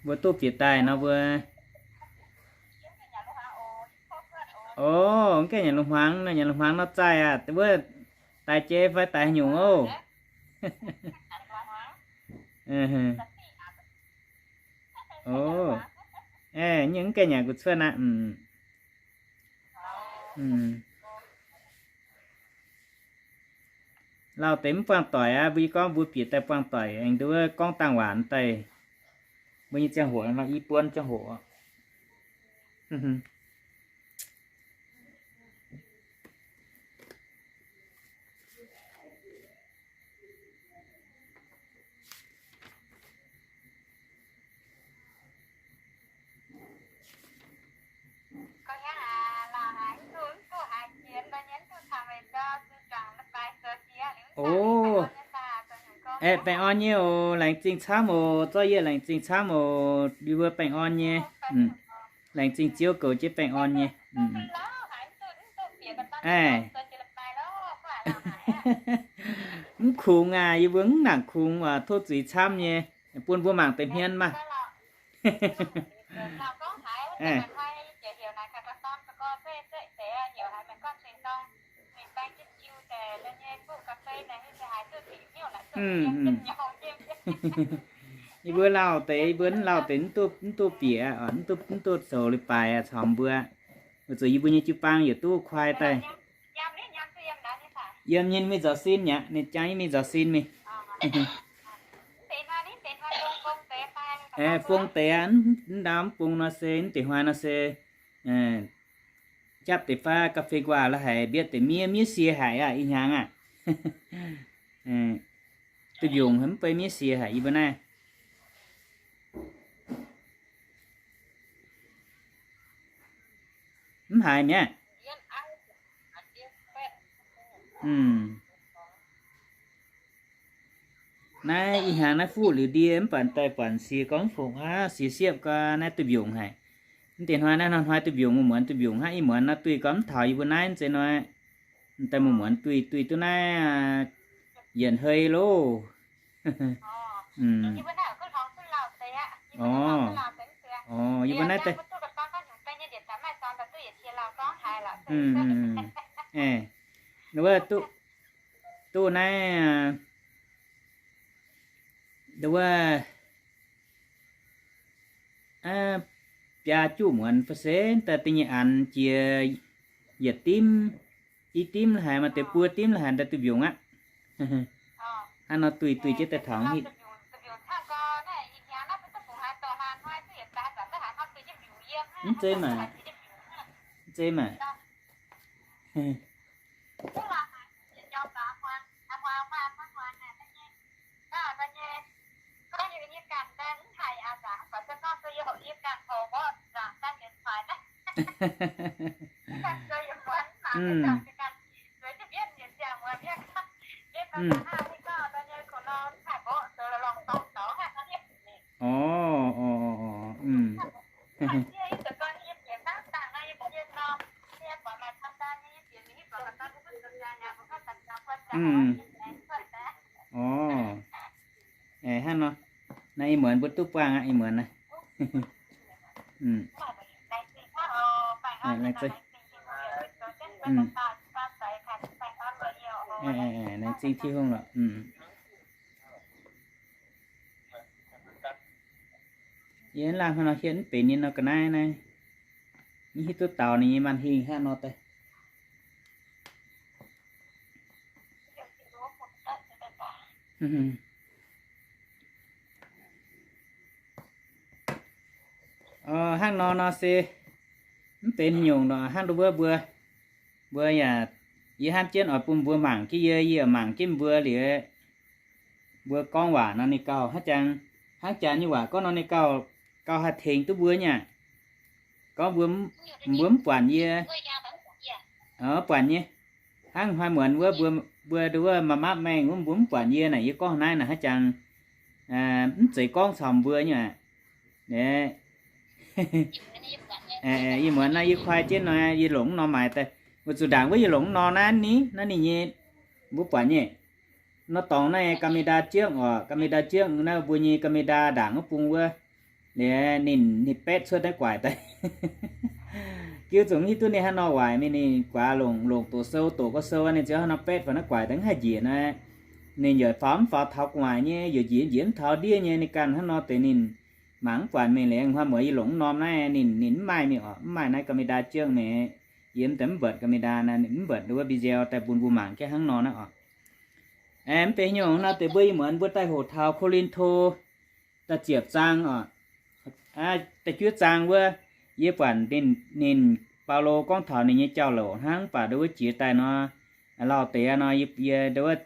Mbuo duqv bieqc daaih nor mbuo, o, mv gaengh nyanc lungh hmuangx, nyanc lungh hmuangx nor zaih aqv. Wuov daaih jei fai daaih haaix nyungc oc? O, nyungc mv gaengh nyanc kuv cuotv aqv. Lauh deix mv buangh doic aqv. Mbuo yie gorngv mbuo bieqc daaih buangh doic aengx nduov gorngv dangh waac daaih. Mbuo nyei ziangh hoc nor i buonv ziangh hoc. O, aeqv, baengh orn nyei oc. Laengz zingh camv oc. Zorqv yie laengz zingh camv oc. Yie mbuo baengh orn nyei. Laengz zingh Ziouv goux jienv baengh orn nyei. Aeqv, mv kungx aqv. Yie mbuo mv nangc kungx, tov zuiz camv nyei. Bun mbuo mangc deix hmien maah. Yie mbuo lauh deix, yie mbuo lauh deix mv duqv, mv duqv bieqc, mv duqv zoux leiz-baaix caux mbuo. Weic zuqc yie mbuo nyei jiu-baang yietc duqv kuaai daaih. Yiem nyei mingh nzauc sin mi'aqv, ninh jangx yie mingh nzauc sin mingh. Fong deix aqv, mv ndau mv bung nor se, mv deix hnoi nor se, japv deix faav ga'fei nquaah la'haic mbietv deix miev, miev sie haic aqv, ih hnyangx aqv. Duih mbiungc mv bei miev sie haic yie mbuo naaiv. Mv haiz mi'aqv. Naaiv ih hnyangx naaiv fuqv liuz ndie mv baac daaih buatc sie gorngv fongc aqv, sie siepv gau naaiv duih mbiungc haic. Mv deix hnoi naaiv hnoi-hnoi duih mbiungc, muonz duih mbiungc hnangv. Ih muonz nor duih gorngv mv taux yie mbuo naaiv zeiz nor, daaih muonz duih, duih duqv naaiv yietc hei loh. Orv, yie mbuo naaiv daaih, wuov duqv naaiv, wuov biaa juqv muonz fai se daaih da'nyeic anx jiex yietc dimv, i dimv la'haic maaih deix buo dimv la'haic daaih duih mbiungc aqv. Hnangv nor duih duih jienv daaih taux hitv. Mv zeiz maah, mv zeiz maah. Orv, orv, orv, orv. Orv, hnangv nor, naaiv ih muonz mbuo duqv buangh aqv, ih muonz naaiv. Laengz zingh Tin-Hungh lorqc. Yie laanh hnangv nor hietv mv benx ninh nor ga'naaiv naaiv, mv hiuv duqv daux ninh nyei maanh hingh hnangv nor daaih. Hnangv nor nor se mv benx haaix nyungc nor, hnangv nduov mbuo, mbuo yaac, yie hnamv jienv oix bun mbuo mangc jienv yie, yie mangc jienv mbuo liuz, mbuo gorngv waac nor ninh gauh hnangv jangx, hnangv jaax nyei waac gorngv nor ninh gauh, gauh haih tengx duqv mbuo nyei aqv. Gorngv mbuo, mbuo mv buatc yie, buatc nyei. Hnangv hnoi muonz wuov mbuo, mbuo nduov wuov mapv mapv maengh wuov mbuo mv buatc yie naaic, yie gorngv naaiv naaic hnangv jangx mv zeiz gorngv caux mbuo nyei aqv. Ih muonz naaiv yie kuaai jienv nor, yie longc mv nor maaiz daaih. Weic zuqc ndaangc wuov yie longc mv nor naaiv ni, naaiv ninh nyei, mbuo buatc nyei. Nor dorngx naaiv camera jienv oc, camera jienv naaiv mbuo nyei camera ndaangc wuov bung wuov. Liuz ninh, ninh betv cuotv naaiv guaaic daaih. Giu zuqc hiuv duqv ninh hnangv nor waaic mingh, ninh guaax longc, longc doqc sou, doqc gorx sou, ninh ziouc hnangv nor betv faaux naaiv guaaic daaih, mv haih njiec naaiv. Ninh yaac faaux mv faaux taux gu'nguaaic nyei, yaac njiec njiec mv taux ndiev nyei. Ninh ganh hnangv nor deix ninh mangc mv buatc mingh. Liuz hnoi muoz yie longc mv norm naaiv, ninh, ninh mv maaih mingh oc, mv maaih naaiv ga'mei ndaa jienv mingh. Yie mv deix mv mbetc ga'mei ndaa naaiv, ninh mv mbetc wuov video daaih bun mbuo mangc jienv hnangv nor naaiv oc. Mv benx haaix nyungc nor, deix mbuo ih muonz mbuo daaih hoqc taux Ko^lin^to da'ziepc zaang oc. Da'juov zaang wuov, yie buatc ninh, ninh, Baulo gorngv taux ninh nyei jauv-louc hnangv, mv baac nduov wuov jiex daaih nor, lauh deix nor, yie, yie nduov wuov,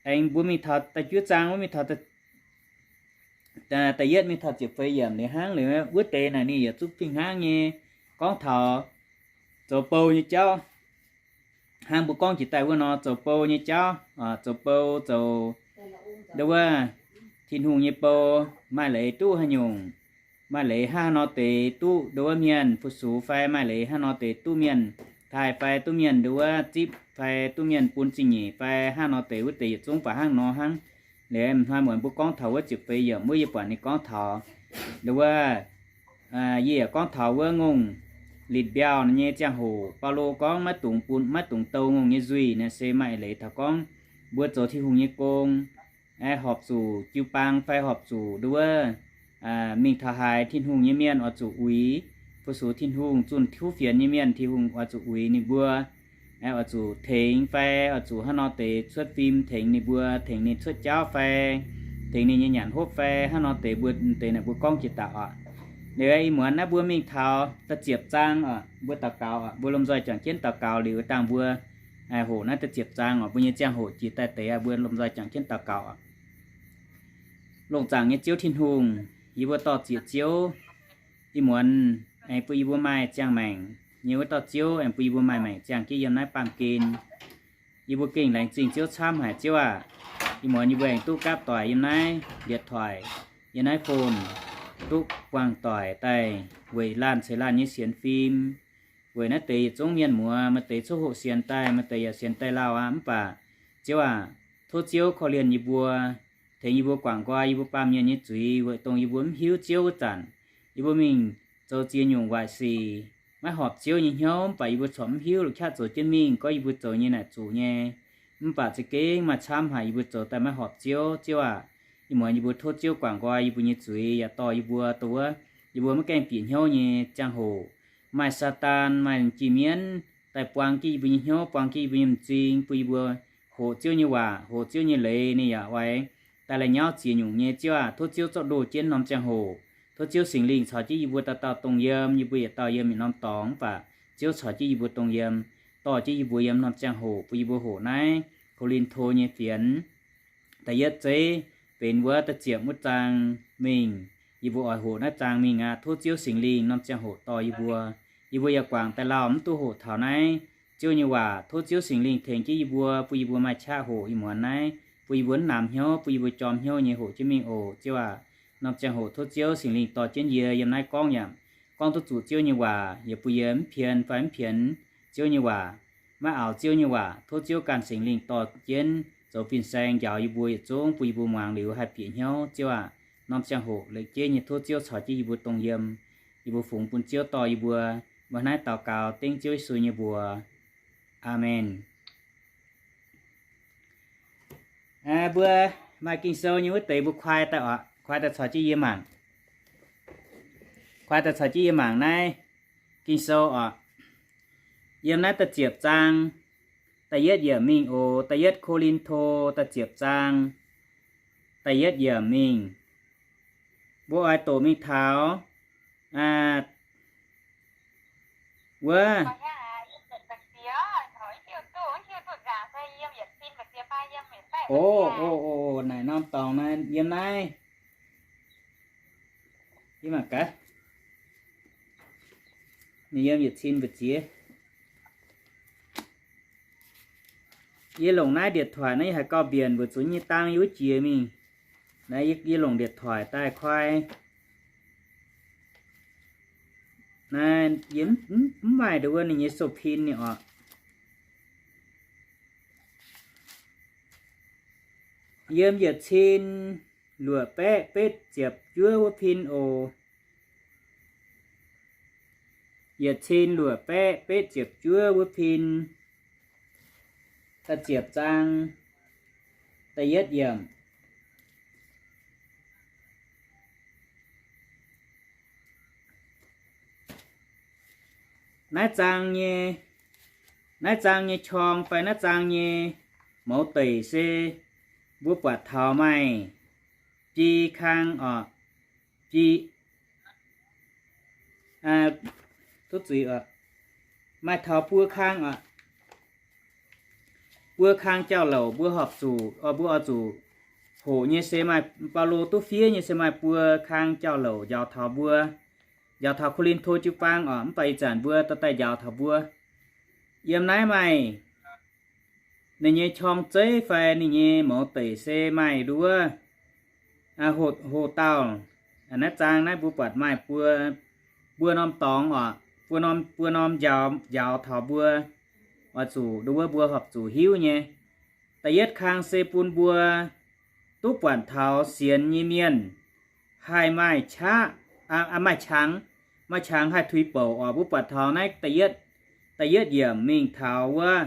aengx mbuo mingh taux da'juov zaang wuov, mingh taux da'yietv mingh taux ziepc feix yiemc liuz hnangv. Liuz wuov deix naaic ninh yietc zungv fih hnangv nyei gorngv taux zoux bou nyei jauv. Hnangv mbuo gorngv jiex daaih wuov nor, zoux bou nyei jauv, zoux bou, zoux nduov wuov, Tin-Hungh nyei bou, maaih leiz duqv haaix nyungc, maaih leiz hnangv haaix nor deix duqv nduov wuov mienh fu-sux fai maaih leiz hnangv haaix nor deix duqv mienh taaih fai duqv mienh nduov wuov zipv fai duqv mienh bun zingh nyeic fai hnangv haaix nor deix, wuov deix yietc zungv baac hnangv nor hnangv. Liuz hnoi muonz mbuo gorngv taux wuov ziepc feix yiemc wuov, yie buatc ninh gorngv taux nduov wuov, yie yaac gorngv taux wuov ngongh litc mbiauh nyei ziangh hoc. Baulo gorngv maiv dungx bun, maiv dungx dou ngongh nyei nzuih naaic se maaih leiz taux gorngv mbuo zoux Tin-Hungh nyei gong, horpc zuqc jiu-baang fai horpc zuqc nduov wuov, mingh taux haaix Tin-Hungh nyei mienh oix zuqc uix. Fu-sux Tin-Hungh, zunh kuv fienx nyei mienh Tin-Hungh oix zuqc uix ninh mbuo, oix zuqc tengx fai oix zuqc hnangv nor deix cuotv fim tengx ninh mbuo, tengx ninh cuotv jauv fai tengx ninh nyei nyanc hopv fai hnangv nor deix, mbuo deix naaic mbuo gorngv jiex daaih oc. Liuz ih muonz naaiv mbuo mingh taux da'ziepc zaang oc, mbuo daux gaux oc, mbuo lomh nzoih juangc jienv daux gaux liuz dangh mbuo hoqc naaiv da'ziepc zaang oc. Mbuo nyei ziangh hoc jiex daaih deix, mbuo lomh nzoih juangc jienv daux gaux oc. Longc zaangc nyei Ziouv Tin-Hungh, yie mbuo dor-ziec Ziouv, ih muonz aengx bun yie mbuo maaih ziangh maengc nyei wuov dauh Ziouv, aengx bun yie mbuo maaih maengc ziangh jienv yiem naaiv baamh gen. Yie mbuo gengh laengz zingh Ziouv camv haic, Ziouv aah! Ih muonz yie mbuo aengx duqv gapv doic yiem naaiv điện thoại, yiem naaiv phone, duqv buangh doic daaih weic laanh ceix laanh nyei sienx fim, weic naaiv deix yietc zungv mienh muoz, maaih deix coqv hoqc sienx daaih, maaih deix yaac sienx daaih lauh aqv. Mv baac Ziouv aah! Tov Ziouv korv-lienh yie mbuo, tengx yie mbuo guangc nqoi yie mbuo baamh mienh nyei zuiz, weic dongh yie mbuo mv hiuv Ziouv wuov zanc, yie mbuo mingh zoux ziex nyungc waaic sic, maiv horpc Ziouv nyei hnyouv, mv baac yie mbuo corc mv hiuv, longc qaqv zoux jienv mingh, gorngv yie mbuo zoux nyei naaic zuqc nyei. Mv baac za'gengh maaih camv haic yie mbuo zoux daaih maiv horpc Ziouv. Ziouv aah! Ih muonz yie mbuo tov Ziouv guangc nqoi yie mbuo nyei zuiz, yaac dorh yie mbuo dongh wuov yie mbuo maiv gaengh bieqc hnyouv nyei ziangh hoc, maaih Saadaan, maaih jiex-mienv daaih buang jienv yie mbuo nyei hnyouv, buang jienv yie mbuo nyei m'zing, bun yie mbuo hoqc Ziouv nyei waac, hoqc Ziouv nyei leiz, ninh yaac oix daaih lai nyauv ziex nyungc nyei. Ziouv aah! Tov Ziouv zorqv ndoh jienv norm ziangh hoc. Tov Ziouv Singx Lingh caux jienv yie mbuo dauh dauh dongh yiem, yie mbuo yietc dauh yiem yietc norm dorngx, mv baac Ziouv caux jienv yie mbuo dongh yiem, dorh jienv yie mbuo yiem norm ziangh hoc, bun yie mbuo hoqc naaiv Ko^lin^to nyei fienx da'yietv zeiv benx wuov da'ziepc wuov zaang mingh. Yie mbuo oix hoqc naaiv zaang mingh aqv. Tov Ziouv Singx Lingh norm ziangh hoc dorh yie mbuo. Yie mbuo yaac guangc daaih lauh mv duqv hoqc taux naaiv Ziouv nyei waac. Tov Ziouv Singx Lingh tengx jienv yie mbuo, bun yie mbuo maaih qaqv hoqc ih muonz naaiv, bun yie mbuo mv namx hnyouv, bun yie mbuo jorm hnyouv nyei hoqc jienv mingh oc, Ziouv aah! Norm ziangh hoc tov Ziouv Singx Lingh dorh jienv yie yiem naaiv gorngv yaac gorngv duqv zuqc Ziouv nyei waac, yaac bun yie mv pien fai mv pienx Ziouv nyei waac, maiv aaux Ziouv nyei waac. Tov Ziouv ganh Singx Lingh dorh jienv zoux fin-saeng njaaux yie mbuo yietc zungv, bun yie mbuo muangx liuz haih bieqc hnyouv, Ziouv aah! Norm ziangh hoc lengc jeiv nyei tov Ziouv caux jienv yie mbuo dongh yiem. Yie mbuo fungx bun Ziouv dorh yie mbuo. Mbuo naaiv daux gaux dengv Ziouv Yesu nyei mbuox. Aamen. Mbuo maaih Ging-Sou nyei wuov deix mbuo kuaai daaih oc. Kuaai daaih caux jienv yie mangc. Kuaai daaih caux jienv yie mangc naaiv Ging-Sou oc. Yiem naaiv da'ziepc zaang da'yietv yiemc mingh oc. Da'yietv Ko^lin^to da'ziepc zaang da'yietv yiemc mingh. Mbuo oix doqc mingh taux wuov o, o, o, naaic norm dorngx naaiv yiem naaiv. Yie mangc gaax, ninh yiem yietc cin mbu'ziex. Yie longc naaiv điện thoại naaiv yie haiz gauh mbienc mbu'ziex nyei dang yie wuov jiex mingh. Naaiv yie longc điện thoại daaih kuaai. Naaiv yie mv maaih nduov wuov ninh nyei sou pin ninh oc. Yiem yietc cin luoqc baeqv betv ziepc juov wuov pin oc. yietc cin luoqc baeqv betv ziepc juov wuov pin, da'ziepc zaang, da'yietv yiemc. Naaiv zaang nyei, naaiv zaang nyei qorng fai naaiv zaang nyei mouz deic se mbuo buatc taux maaih biei kang oc, biei, duqv zuiz oc, maaih taux buo kang oc. Buo kang jauv-louc mbuo horpc zuqc, mbuo oix zuqc hoqc nyei se maaih, Baulo duqv fiev nyei se maaih buo kang jauv-louc njaaux taux mbuo, njaaux taux Ko^lin^to jiu-baang oc. Mv baac ih zanc mbuo dorh daaih njaaux taux mbuo. Yiem naaiv maaih ninh nyei qorng-zeiv fai ninh nyei mouz deic se maaih nduov, hoqc, hoqc dauh. Naaiv zaang naaiv mbuo buatc maaih buo, mbuo norm dorngx oc, mbuo norm, mbuo norm njaaux, njaaux taux mbuo oix zuqc, nduov mbuo horpc zuqc hiuv nyei. Da'yietv kang se bun mbuo duqv buatc taux sienx nyei mienh haih maaih qaqv, maaih qangx, maaih qangx haih tuix bouc oc. Mbuo buatc taux naaiv da'yietv, da'yietv yiemc mingh taux wuov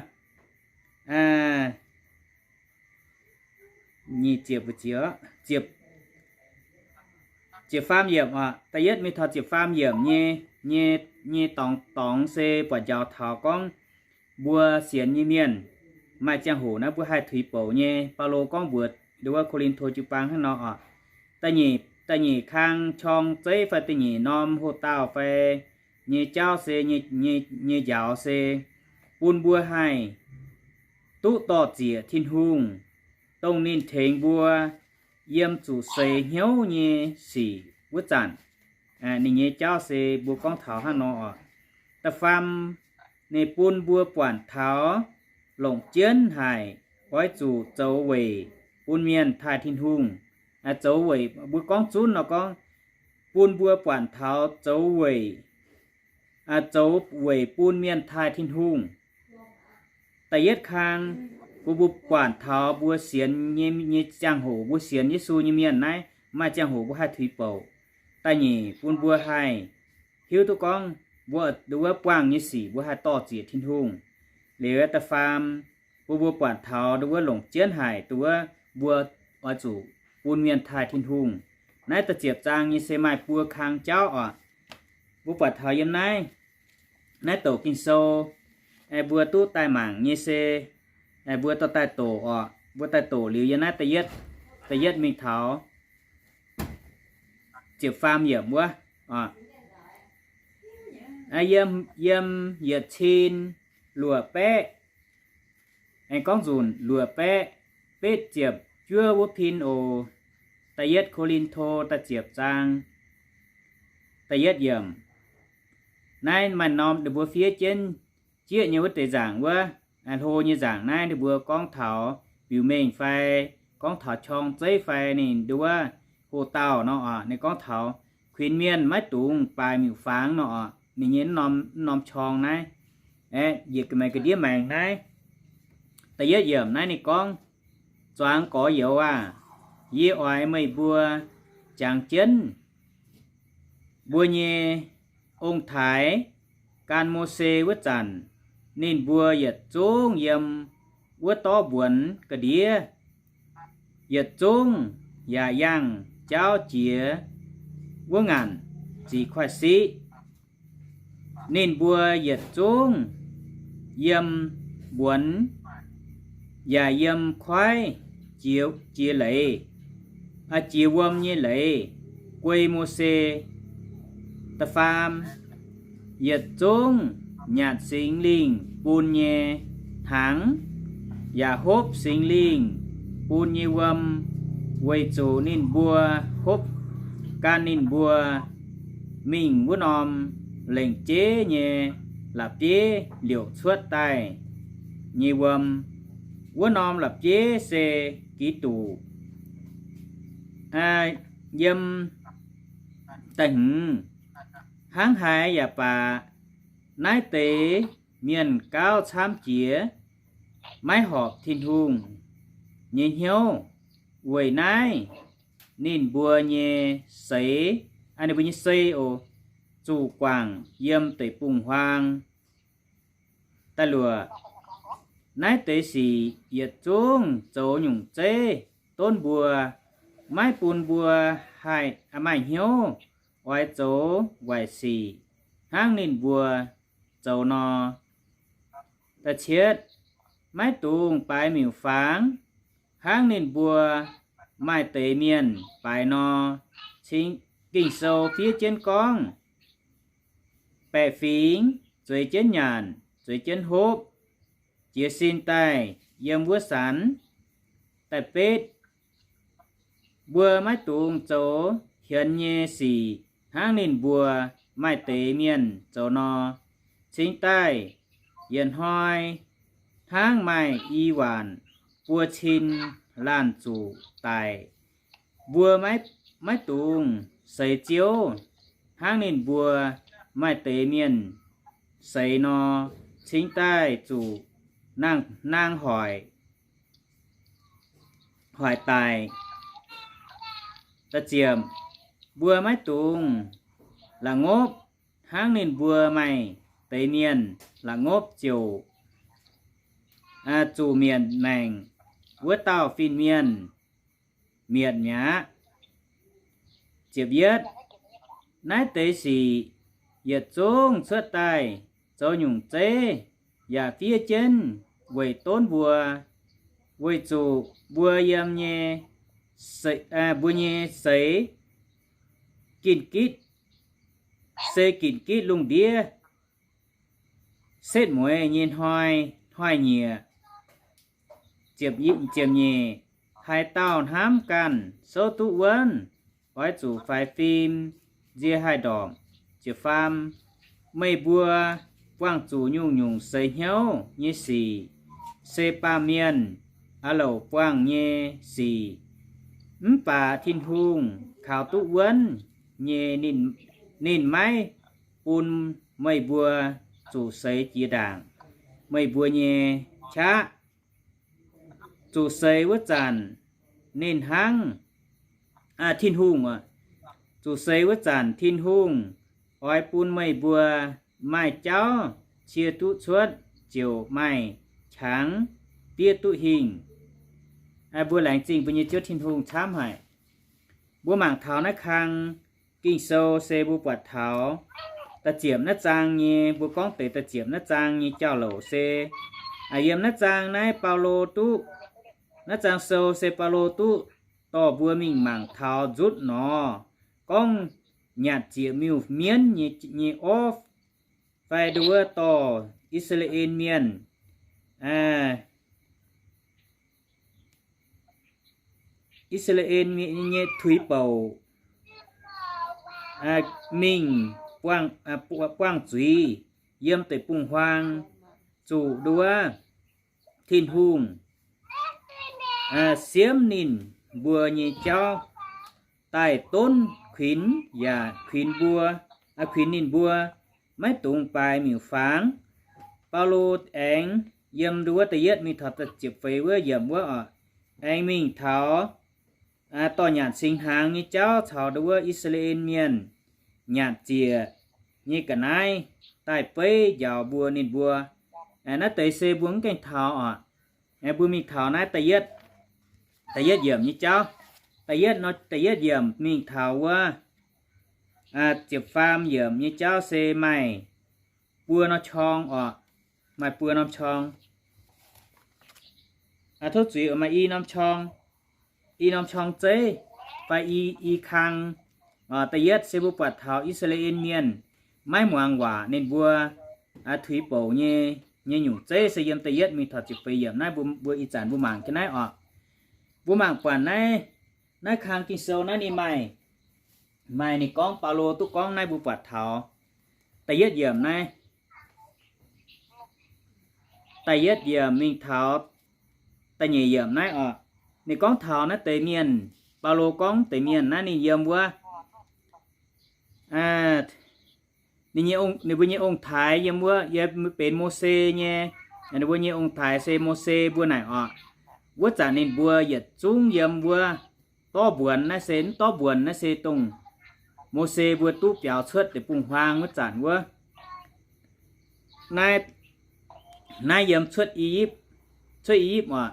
nyic ziepc, ziepc, ziepc faam yiemc oc. Da'yietv mingh taux ziepc faam yiemc nyei, nyei, nyei dorngx, dorngx se buatc njaaux taux gorngv mbuo sienx nyei mienh maaih ziangh hoc naaiv mbuo haih tuix bouc nyei. Baulo gorngv mbuox nduov Ko^lin^to jiu-baang hnangv nor oc. Da'nyeic, da'nyeic kang qorng-zeiv fai da'nyeic norm hoqc dauh fai nyei jauv se, nyei, nyei njaaux se bun mbuo haih duqv dor-ziec Tin-Hungh, dongh ninh tengx mbuo yiem zuqc seix hnyouv nyei sic wuov zanc. Ninh nyei jauv se mbuo gorngv taux hnangv nor oc. Da'faam, ninh bun mbuo buatc taux longc jienv haic oix zuqc zoux weic bun mienh taaih Tin-Hungh. Zoux weic mbuo gorngv zunv nor gorngv bun mbuo buatc taux zoux weic, zoux weic bun mienh taaih Tin-Hungh. Da'yietv kang, bun mbuo buatc taux mbuo sienx nyei, nyei ziangh hoc, mbuo sienx Yesu nyei mienh naaiv maaih ziangh hoc mbuo haih tuix bouc. Da'nyeic, bun mbuo haih hiuv duqv gorngv mbuo, nduov buangh nyei sic mbuo haih dor-ziec Tin-Hungh. Liuz da'faam, bun mbuo buatc taux nduov longc jienv haic nduov mbuo oix zuqc bun mienh taaih Tin-Hungh. Naaiv da'ziepc zaang nyei se maaih buo kang jauv oc. Mbuo buatc taux yiem naaiv, naaiv douc Ging-Sou, mbuo duqv daaih mangc nyei se, mbuo dorh daaih doqc oc. Mbuo daaih doqc liuz yiem naaiv da'yietv, da'yietv mingh taux ziepc faam yiemc wuov oc. Yiem, yiem yietc cin luoqc baeqv, aengx gorngv nzunc luoqc baeqv betv ziepc juov wuov pin oc. Da'yietv Ko^lin^to da'ziepc zaang, da'yietv yiemc. Naaiv maaih norm ninh mbuo fiev jienv jieqv nyei wuov deix nzaangc wuov, hlo nyei nzaangc naaiv ninh mbuo gorngv taux biux mengh fai gorngv taux qorng-zeiv fai ninh nduov hoqc dauh nor oc. Ninh gorngv taux kuinx mienh maiv dungx baaix miuc-fangx nor oc. Ninh nyei norm, norm qorng naaiv, aeqv, yietc ga'maeqc ga'ndiev maengx naaiv, da'yietv yiemc naaiv ninh gorngv, Zuangx gorx-youz aah! Yie oix meih mbuo jangx jienv mbuo nyei ong-taaix gan Mose wuov zanc, ninh mbuo yietc zungv yiem wuov dorv mbuonx ga'ndiev, yietc zungv yaac yangh jauv jiex wuov ngaanc ziqc koiv-siqv. Ninh mbuo yietc zungv yiem mbuonx yaac yiem koiv jiex, jiex leiz, jiex wuom nyei leiz guei Mose. Da'faam, yietc zungv nyanc Singx Lingh bun nyei hnaangx, yaac hopv Singx Lingh bun nyei wuom, weic zuqc ninh mbuo hopv gan ninh mbuo mingh wuov norm lengc jeiv nyei la'bieiv liouc cuotv daaih nyei wuom. Wuov norm la'bieiv se Giduc. Yiem da'hmz, hnangv haaix yaac baac, naaiv deix mienh gauh camv jiex, maiv horpc Tin-Hungh nyei hnyouv. Weic naaiv ninh mbuo nyei seix, ninh mbuo nyei sei oc, zuqc guangc yiem deic-bung-huaang. Da'luoqc, naaiv deix sic yietc zungv zoux nyungc zeiv donv mbuo, maiv bun mbuo haih maaih hnyouv oix zoux waaic sic hnangv ninh mbuo zoux nor. Da'cietv, maiv dungx baaix miuc-fangx hnangv ninh mbuo maaih deix mienh baaix nor. Cingx Ging-Sou fiev jienv gorngv, baeqc fingx zueiz jienv nyanc, zueiz jienv hopv, jiez sin daaih yiem wuov sanx. Da'betv, mbuo maiv dungx zoux hienx nyei sic hnangv ninh mbuo maaih deix mienh zoux nor. Cingx daaih yietc hnoi hnangv maaih i waanc buo cin laanh zuqc daic, mbuo maiv, maiv dungx seix Ziouv hnangv ninh mbuo maaih deix mienh seix nor. Cingx daaih zuqc naang, naang hoic, hoic daic. Da'ziepc, mbuo maiv dungx la'ngopv hnangv ninh mbuo maaih deix mienh la'ngopv ziouc zuqc mietc maengc wuov dauh fin-mienh mietc mi'aqv. Ziepc yietv, naaiv deix sic yietc zungv cuotv daaih zoux nyungc zeiv yaac fiev jienv weic donv mbuo, weic zuqc mbuo yiem nyei, mbuo nyei seix ginv gitv, se ginv gitv lungh ndiev setv mueiz nyei hnoi, hnoi-nyieqc. Ziepc nyeic, haaix dauh hnamv ganh souv duqv wuonv, oix zuqc faix fim nzie haih ndorpc. Ziepc faam, meih mbuo buangh zuqc nyungc-nyungc seix hnyouv nyei sic, se baamh mienh aah louc buangh nyei sic. Mv baac Tin-Hungh kaux duqv wuonv nyei, ninh, ninh maiv bun meih mbuo zuqc seix jiex ndaangc meih mbuo nyei qaqv. Zuqc seix wuov zanc ninh hnangv, aa, Tin-Hungh, zuqc seix wuov zanc Tin-Hungh oix bun meih mbuo maaih jauv cie duqv cuotv ziouc maaih qangx fiev duqv hingh. Mbuo laengz zingh mbuo nyei Ziouv Tin-Hungh camv haic. Mbuo mangc taux naaiv kang Ging-Sou se mbuo buatc taux da'ziepc naaiv zaang nyei, mbuo gorngv deix da'ziepc naaiv zaang nyei jauv-louc se, yiem naaiv zaang naaiv Baulo duqv, naaiv zaang sou se Baulo duqv dorh mbuo mingh mangc taux nzutv nor, gorngv nyanc ziec miuc-mienv nyei, nyei orv, fai nduov dorh I^saa^laa^en Mienh, I^saa^laa^en Mienh nyei tuix bouc mingh buangh zuiz yiem deic-bung-huaang, zuqc nduov Tin-Hungh siemv ninh mbuo nyei jauv daaih donv kuinx yaac kuinx mbuo, kuinx ninh mbuo maiv dungx baaix miuc-fangx. Baulo aengx yiem nduov da'yietv mingh taux da'ziepc feix wuov yiemc wuov oc, aengx mingh taux dorh nyanc singx hnaangx nyei jauv caux nduov I^saa^laa^en Mienh nyanc ziec nyei ga'naaiv daaih beiv njaaux mbuo ninh mbuo. Naaiv deix se mbuo mv gaengh taux oc. Mbuo mingh taux naaiv da'yietv, da'yietv yiemc nyei jauv. Da'yietv nor, da'yietv yiemc mingh taux wuov ziepc faam yiemc nyei jauv se maaih buo norm qorng oc. Maaih buo norm qorng. Tov zuiz, maaih i norm qorng, i norm qorng zeiv fai i, i kang. Da'yietv se mbuo buatc taux I^saa^laa^en Mienh maiv muangx waac ninh mbuo tuix bouc nyei, nyei nyungc zeiv se yiem da'yietv mingh taux ziepc feix yiemc naaiv. Mbuo, mbuo ih zanc mbuo mangc jienv naaiv oc. Mbuo mangc buatc naaiv, naaiv kang Ging-Sou naaiv ninh maaih, maaih ninh gorngv, Baulo duqv gorngv naaiv mbuo buatc taux da'yietv yiemc naaiv. Da'yietv yiemc mingh taux da'nyeic yiemc naaiv oc. Ninh gorngv taux naaiv deix mienh, Baulo gorngv deix mienh naaiv ninh yiem wuov ninh nyei ong, ninh mbuo nyei ong-taaix yiem wuov, yiem benx Mose nyei, ninh mbuo nyei ong-taaix se Mose mbuo naaic oc. Wuov zanc ninh mbuo yietc zungv yiem wuov dorv mbuonx naaiv se, mv dorv mbuonx naaiv se dongh Mose mbuo duqv biaux cuotv deic-bung-huaang wuov zanc wuov. Naaiv, naaiv yiem Cuotv I^yipv, Cuotv I^yipv oc,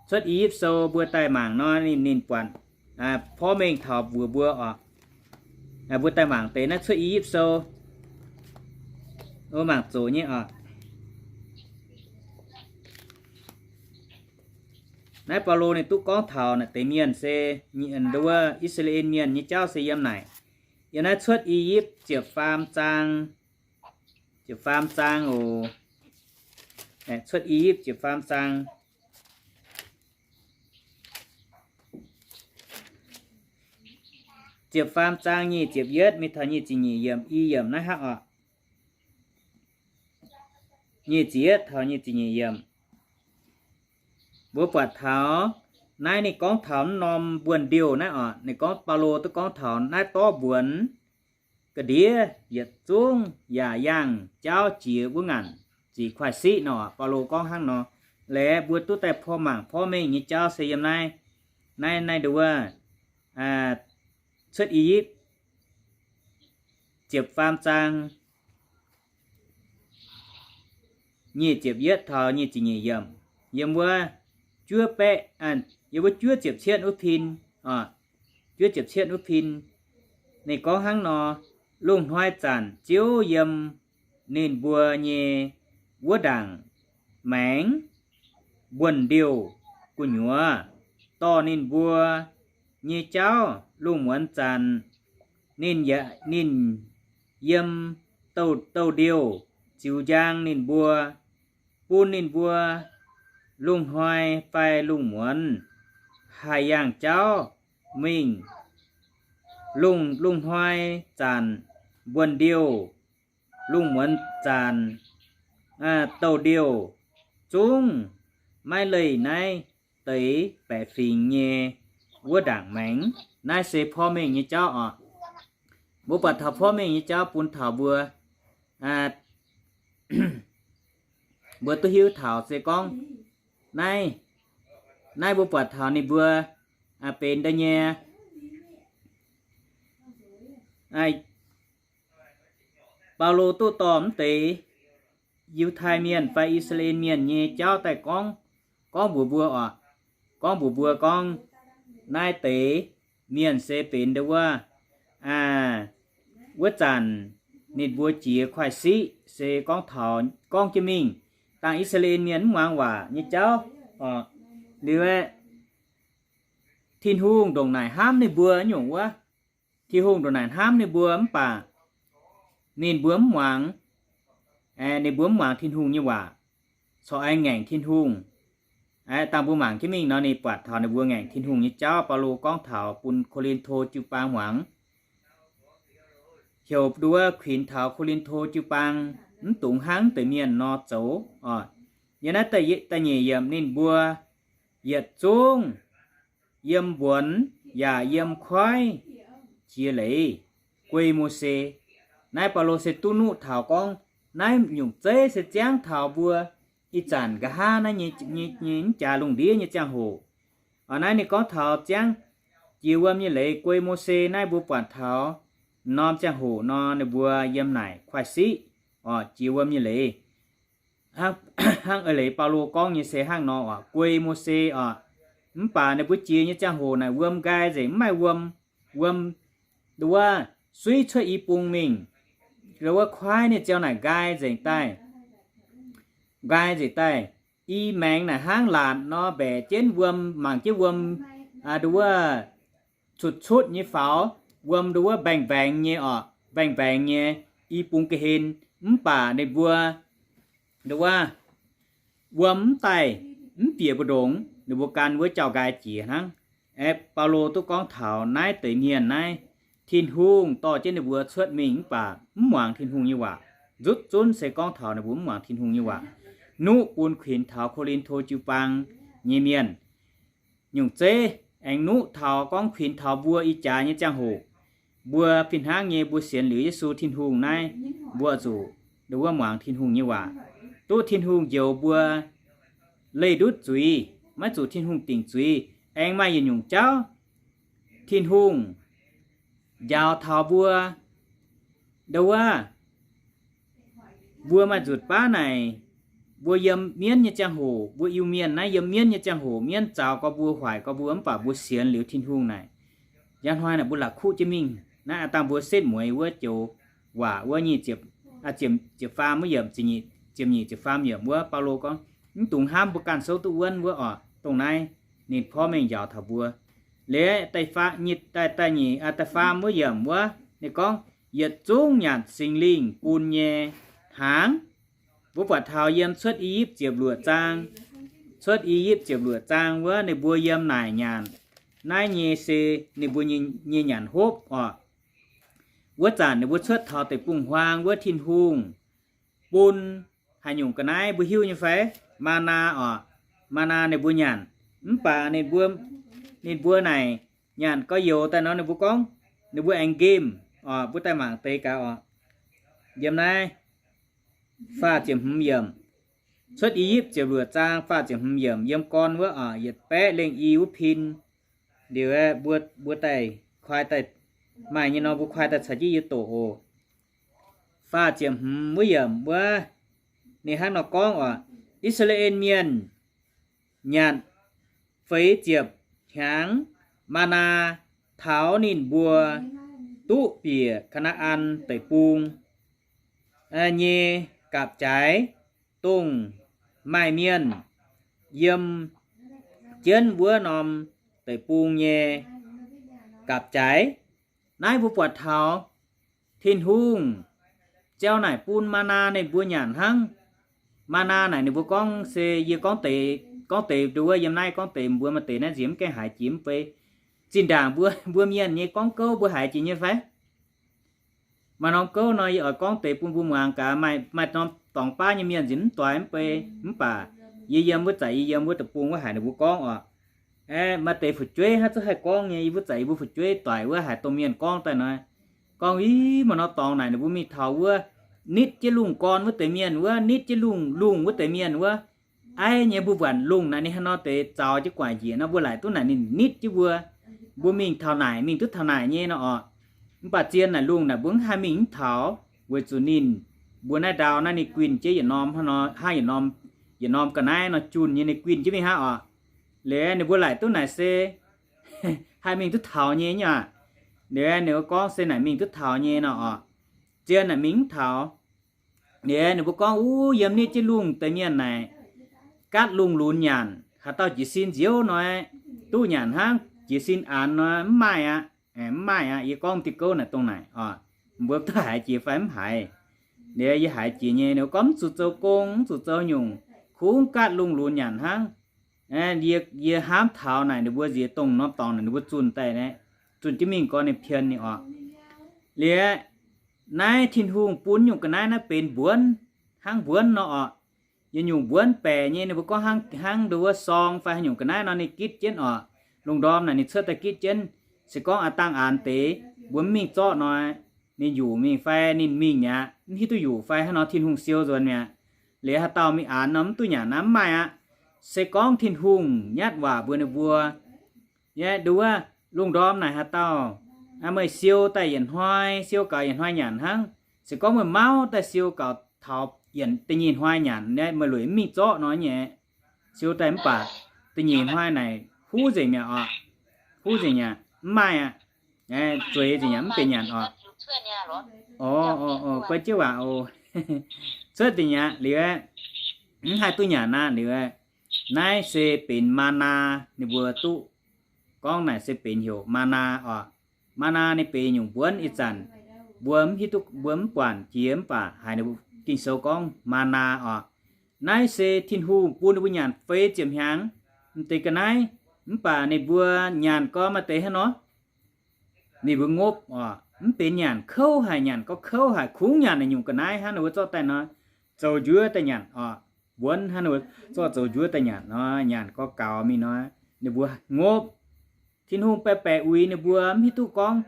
Cuotv I^yipv Sou mbuo daaih mangc nor, ninh, ninh buatc porv mengh taux mbuox mbuo oc. Mbuo daaih mangc deix naaiv Cuotv I^yipv Sou, mbuo mangc zoqc nyei oc. Naaiv Baulo ninh duqv gorngv taux naaiv deix mienh se, nduov, I^saa^laa^en Mienh nyei jauv se yiem naaic. Yiem naaiv Cuotv I^yipv ziepc faam zaang, ziepc faam zaang oc. Cuotv I^yipv ziepc faam zaang, ziepc faam zaang nyic ziepc yietv mingh taux nyic ziepc nyeic yiemc, i yiemc naaiv hnangv oc. Nyic ziepc yietv taux nyic ziepc nyeic yiemc. Mbuo buatc taux naaiv ninh gorngv taux norm mbuonx-ndiouh naaiv oc. Ninh gorngv, Baulo duqv gorngv taux naaiv dorv mbuonx ga'ndiev yietc zungv yaac yangh jauv jiex wuov ngaanc ziqc kuaaiv siqv nor. Baulo gorngv hnangv nor. Laeqv mbuo duqv daaih porv mangc porv mengh nyei jauv se yiem naaiv, naaiv, naaiv nduov, Cuotv I^yipv ziepc faam zaang nyic ziepc yietv taux nyic ziepc nyeic yiemc. Yiem wuov juov baeqv, yiem wuov juov ziepc cietv wuov pin, juov ziepc cietv wuov pin, ninh gorngv hnangv nor, Lungh hnoi zanc Ziouv yiem ninh mbuo nyei wuov ndaangc maengx mbuonx-ndiouh gu'nyuoz dorh ninh mbuo nyei jauv. Lungh muonz zanc ninh, ninh yiem douh ndiouh ziux njang ninh mbuo, bun ninh mbuo lungh hnoi fai lungh muonz haih yangh jauv mingh. Lungh, lungh hnoi zanc mbuonx-ndiouh, lungh muonz zanc douh ndiouh zungv maiv leih naaiv deix baeqc fingx nyei wuov ndaangc maengx. Naaiv se porv mengh nyei jauv oc. Mbuo buatc taux porv mengh nyei jauv bun taux mbuo, mbuo duqv hiuv taux se gorngv naaiv, naaiv mbuo buatc taux ninh mbuo benx da'nyeic Baulo duqv dorh mv deix Yiutai Mienh fai I^saa^laa^en Mienh nyei jauv daaih gorngv, gorngv mbuox mbuo oc. Gorngv mbuox mbuo gorngv naaiv deix mienh se benx ndo wuov, wuov zanc ninh mbuo jiex kuaaiv siqv se gorngv taux gorngv jienv mingh dangh I^saa^laa^en Mienh mv muangx waac nyei jauv oc. Liuz aeqv, Tin-Hungh ndongc naaic hnamv ninh mbuo nyungc wuov. Tin-Hungh ndongc naaic hnamv ninh mbuo mv baac ninh mbuo mv muangx. Ninh mbuo mv muangx Tin-Hungh nyei waac, corc aengx ngaengc Tin-Hungh. Dangh mbuo mangc jienv mingh nor ninh buatc taux ninh mbuo ngaengc Tin-Hungh nyei jauv. Baulo gorngv taux bun Ko^lin^to jiu-baang muangx, heuc ndo wuov kuinx taux Ko^lin^to jiu-baang mv dungx hnangv deix mienh nor zoux oc. Yiem naaiv da'nyeic yiemc ninh mbuo yietc zungv yiem mbuonx yaac yiem koiv jiex leiz guei Mose. Naaiv Baulo se duqv nuqv taux gorngv naaiv nyungc zeiv se ziangv taux mbuo ih zanc nqa'haav naaiv nyei, nyei, nyei mv jaax lungh ndiev nyei ziangh hoc. Oc, naaiv ninh gorngv taux ziangv jiex wuom nyei leiz guei Mose. Naaiv mbuo buatc taux norm ziangh hoc nor ninh mbuo yiem naaic kuaaiv siqv oc, jiex wuom nyei leiz. Hnangv, hnangv eix leiz Baulo gorngv nyei se hnangv nor oc, guei Mose oc. Mv baac ninh mbuo jiex nyei ziangh hoc naaic wuom nqaai nzengc, mv maaih wuom, wuom ndo wuov suiv cuotv i bung mingh. Ndo wuov kuaaiv ninh ziouc naaic nqaai nzengc daaih, nqaai nzengc daaih. I maengx naaic hnangv laatc nor mbaeqc jienv wuom, mangc jienv wuom ndo wuov cutv-cutv nyei faaux, wuom ndo wuov mbaengx-mbaengx nyei oc, mbaengx-mbaengx nyei i bung ga'hlen. Mv baac ninh mbuo ndo wuov wuom mv daaih, mv bieqc mbu'ndongx, ninh mbuo gan wuov jauv-nqaai jiex hnangv. Aeqv, Baulo duqv gorngv taux naaiv deix mienh naaiv, Tin-Hungh dorh jienv ninh mbuo cuotv mingh mv baac mv muangx Tin-Hungh nyei waac. Nzutv zunv se gorngv taux ninh mbuo mv muangx Tin-Hungh nyei waac. Nuqv bun kuinx taux Ko^lin^to jiu-baang nyei mienh, nyungc zeiv aengx nuqv taux gorngv kuinx taux mbuo ih jaax nyei ziangh hoc, mbuo fih hnangv nyei mbuo sienx liuz Yesu Tin-Hungh naaiv, mbuo zuqc ndo wuov muangx Tin-Hungh nyei waac, duqv Tin-Hungh njoux mbuo leih ndutv zuiz, maiv zuqc Tin-Hungh dingc zuiz. Aengx maaih yietc nyungc jauv, Tin-Hungh njaaux taux mbuo, ndo wuov, mbuo maaih nzutc baav naaic, mbuo yiem mienv nyei ziangh hoc, mbuo Iu-Mienh naaiv yiem mienv nyei ziangh hoc, mienv zaux gorx mbuo, hoic gorx mbuo, mv baac mbuo sienx liuz Tin-Hungh naaic, njang hnoi naaic mbuo la'kuqv jienv mingh. Naaiv aa dangh mbuo setv mueiz wuov joux waac wuov nyic ziepc, ziepc faam wuov yiemc, ziepc nyic ziepc faam yiemc wuov, Baulo gorngv, mv dungx hnamv mbuo ganh souv duqv wuonv wuov oc. Dongh naaiv ninh porv mengh njaaux taux mbuo. Liuz da'faam, da'nyeic, da'faam wuov yiemc wuov ninh gorngv, yietc zungv nyanc Singx Lingh bun nyei hnaangx. Mbuo buatc taux yiem Cuotv I^yipv ziepc luoqc zaang, Cuotv I^yipv ziepc luoqc zaang wuov ninh mbuo yiem naaic nyanc. Naaiv nyei se ninh mbuo nyei nyanc hopv oc. Wuov zanc ninh mbuo cuotv taux deic-bung-huaang wuov, Tin-Hungh bun haaix nyungc ga'naaiv mbuo hiuv nyei fai? Maa^naa oc. Maa^naa ninh mbuo nyanc. Mv baac ninh mbuo, ninh mbuo naaic nyanc gorx-youz daaih nor ninh mbuo gorngv, ninh mbuo aengx nqemh oc. Mbuo daaih mangc deix gaax oc. Yiem naaiv faah ziepc hmz yiemc, Cuotv I^yipv ziepc luoqc zaang faah ziepc hmz yiemc, yiem gorn wuov oc, yietc baeqv lengh i wuov pin. Liuz aeqv, mbuo, mbuo daaih koi daaih maaih nyei nor, mbuo koi daaih caux jienv yie doqc oc. Faah ziepc hmz wuov yiemc wuov, ninh hnangv nor gorngv oc, I^saa^laa^en Mienh nyanc feix ziepc hnyangx maa^naa taux ninh mbuo duqv bieqc Kaa^naa^an Deic-Bung nyei gapv-jaaix, dongh maaih mienh yiem jienv wuov norm deic-bung nyei gapv-jaaix. Naaiv mbuo buatc taux Tin-Hungh ziouc naaic bun maa^naa ninh mbuo nyanc hnangv. Maa^naa naaic ninh mbuo gorngv se, yie gorngv deix, gorngv deix nduov yiem naaiv gorngv deix mbuo maaih deix naaiv nziex mv gaengh haiz jiex mv bei. Zinh ndaangc mbuo, mbuo mienh nyei gorngv gouv mbuo haiz jiex nyei fai? Maaih norm gouv nor yie oix gorngv deix bun mbuo muangx gaax. Maaih, maaih norm dorngx baav nyei mienh nziex mv doix mv bei, mv baac yie yiem wuov zanc, yie yiem wuov deic-bung wuov haic ninh mbuo gorngv oc. Aeqv, maaih deix fu'jueiv hnangv zuqc haih gorngv nyei, yie wuov zanc yie mbuo fu'jueiv doic wuov haic dongh mienh gorngv daaih nor, gorngv, Ih, maaih norm dorngx naaic ninh mbuo mingh taux wuov, nitv jienv lungh gorn wuov deix mienh wuov, nitv jienv lungh, lungh wuov deix mienh wuov. Aiv nyei, mbuo buatc lungh naaic ninh haaix nor deix zaux jienv gu'nguaaic njiec nor, mbuo laaic duqv naaic ninh nitv jienv mbuo. Mbuo mingh taux naaic, mingh duqv taux naaic nyei nor oc. Mv baac zien naaic lungh naaic mbuo mv haih mingh mv taux, weic zuqc ninh, mbuo naaiv ndau naaiv ninh guinh jienv yietc norm hnangv nor, hnangv yietc norm, yietc norm ga'naaiv nor junh nyei, ninh guinh jienv mingh hnangv oc. Liuz ninh mbuo laaic duqv naaic se haih mingh duqv taux nyei nyei aqv. Liuz ninh mbuo gorngv se naaic mingh duqv taux nyei nor oc. Zien naaic mingh mv taux. Liuz ninh mbuo gorngv, Uv, yiem nitv jienv lungh deix mienh naaic, gaatv lungh lunx nyanc, haaix dauh jiez sin nziouv nor, duqv nyanc hnangv, jiez sin aanx nor mv maaih aqv. Mv maaih aqv. Yie gorngv diuh gouv naaic dongh naaic oc. Mbuo duqv haiz jiex fai mv haiz? Liuz yie haiz jiex nyei. Ninh mbuo gorngv mv zuqc zoux gong, mv zuqc zoux nyungc, kungx gaatv lungh lunx nyanc hnangv. Yie, yie hnamv taux naaic ninh mbuo nziex dongh norm dorngx naaic ninh mbuo zunh daaih, zunh jienv mingh gorngv ninh pien ninh oc. Liuz naaiv Tin-Hungh bun nyungc ga'naaiv naaiv benx mbuonv, hnangv mbuonv nor oc. Yietc nyungc mbuonv baeqc nyei, ninh mbuo gorngv hnangv, hnangv nduov sorng fai haaix nyungc ga'naaiv nor ninh gitv jienv oc. Lungh ndorm naaic ninh cuotv daaih gitv jienv. Se gorngv aa dangh aanx deix, mbuo mv mingh zorqv nor, ninh yuqc mingh fai ninh mingh mi'aqv, mv hiuv duqv yuqc fai hnangv nor Tin-Hungh siou nzuonx mi'aqv. Liuz haaix dauh mingh aanx nor mv duqv nyanc aqv, mv maaih aqv. Se gorngv Tin-Hungh nyatv waac mbuox ninh mbuo, yie nduov, lungh ndorm naaic haaix dauh meih siou daaih yietc hnoi, siou gaux yietc hnoi nyanc hnangv. Se gorngv meih mauv daaih siou gaux taux yietc da'nyeic hnoi nyanc, meih lueic mv mingh zorqv nor nyei. Siou daaih mv baac da'nyeic hnoi naaic huv nzengc mi'aqv oc. Huv nzengc mi'aqv, mv maaih aqv. Zueiz nzengc mi'aqv, mv benx nyanc oc. O, o, o, guai jienv waac oc. Cuotv nzengc mi'aqv liuz, mv haih duqv nyanc aqv liuz. Naaiv se benx maa^naa, ninh mbuo duqv gorngv naaic se benx heuc maa^naa oc. Maa^naa ninh benx nyungc mbuonv ih zanc, mbuo mv hiuv duqv, mbuo mv buatc jiex mv baac haiz ninh mbuo Ging-Sou gorngv maa^naa oc. Naaiv se Tin-Hungh bun ninh mbuo nyanc feix ziepc hnyangx m'deix ga'naaiv, mv baac ninh mbuo nyanc gorn maaih deix hnangv nor, ninh mbuo ngopv oc. Mv benx nyanc kouv haic, nyanc gorx kouv haic, kungx nyanc naaic nyungc ga'naaiv hnangv ninh mbuo zorqv daaih nor, zoux njuov daaih nyanc oc. Mbuonv hnangv ninh mbuo zorqv zoux njuov daaih nyanc nor, nyanc gorx gaux mingh nor, ninh mbuo ngopv. Tin-Hungh baeqc baeqc uix ninh mbuo, mv hiuv duqv gorngv,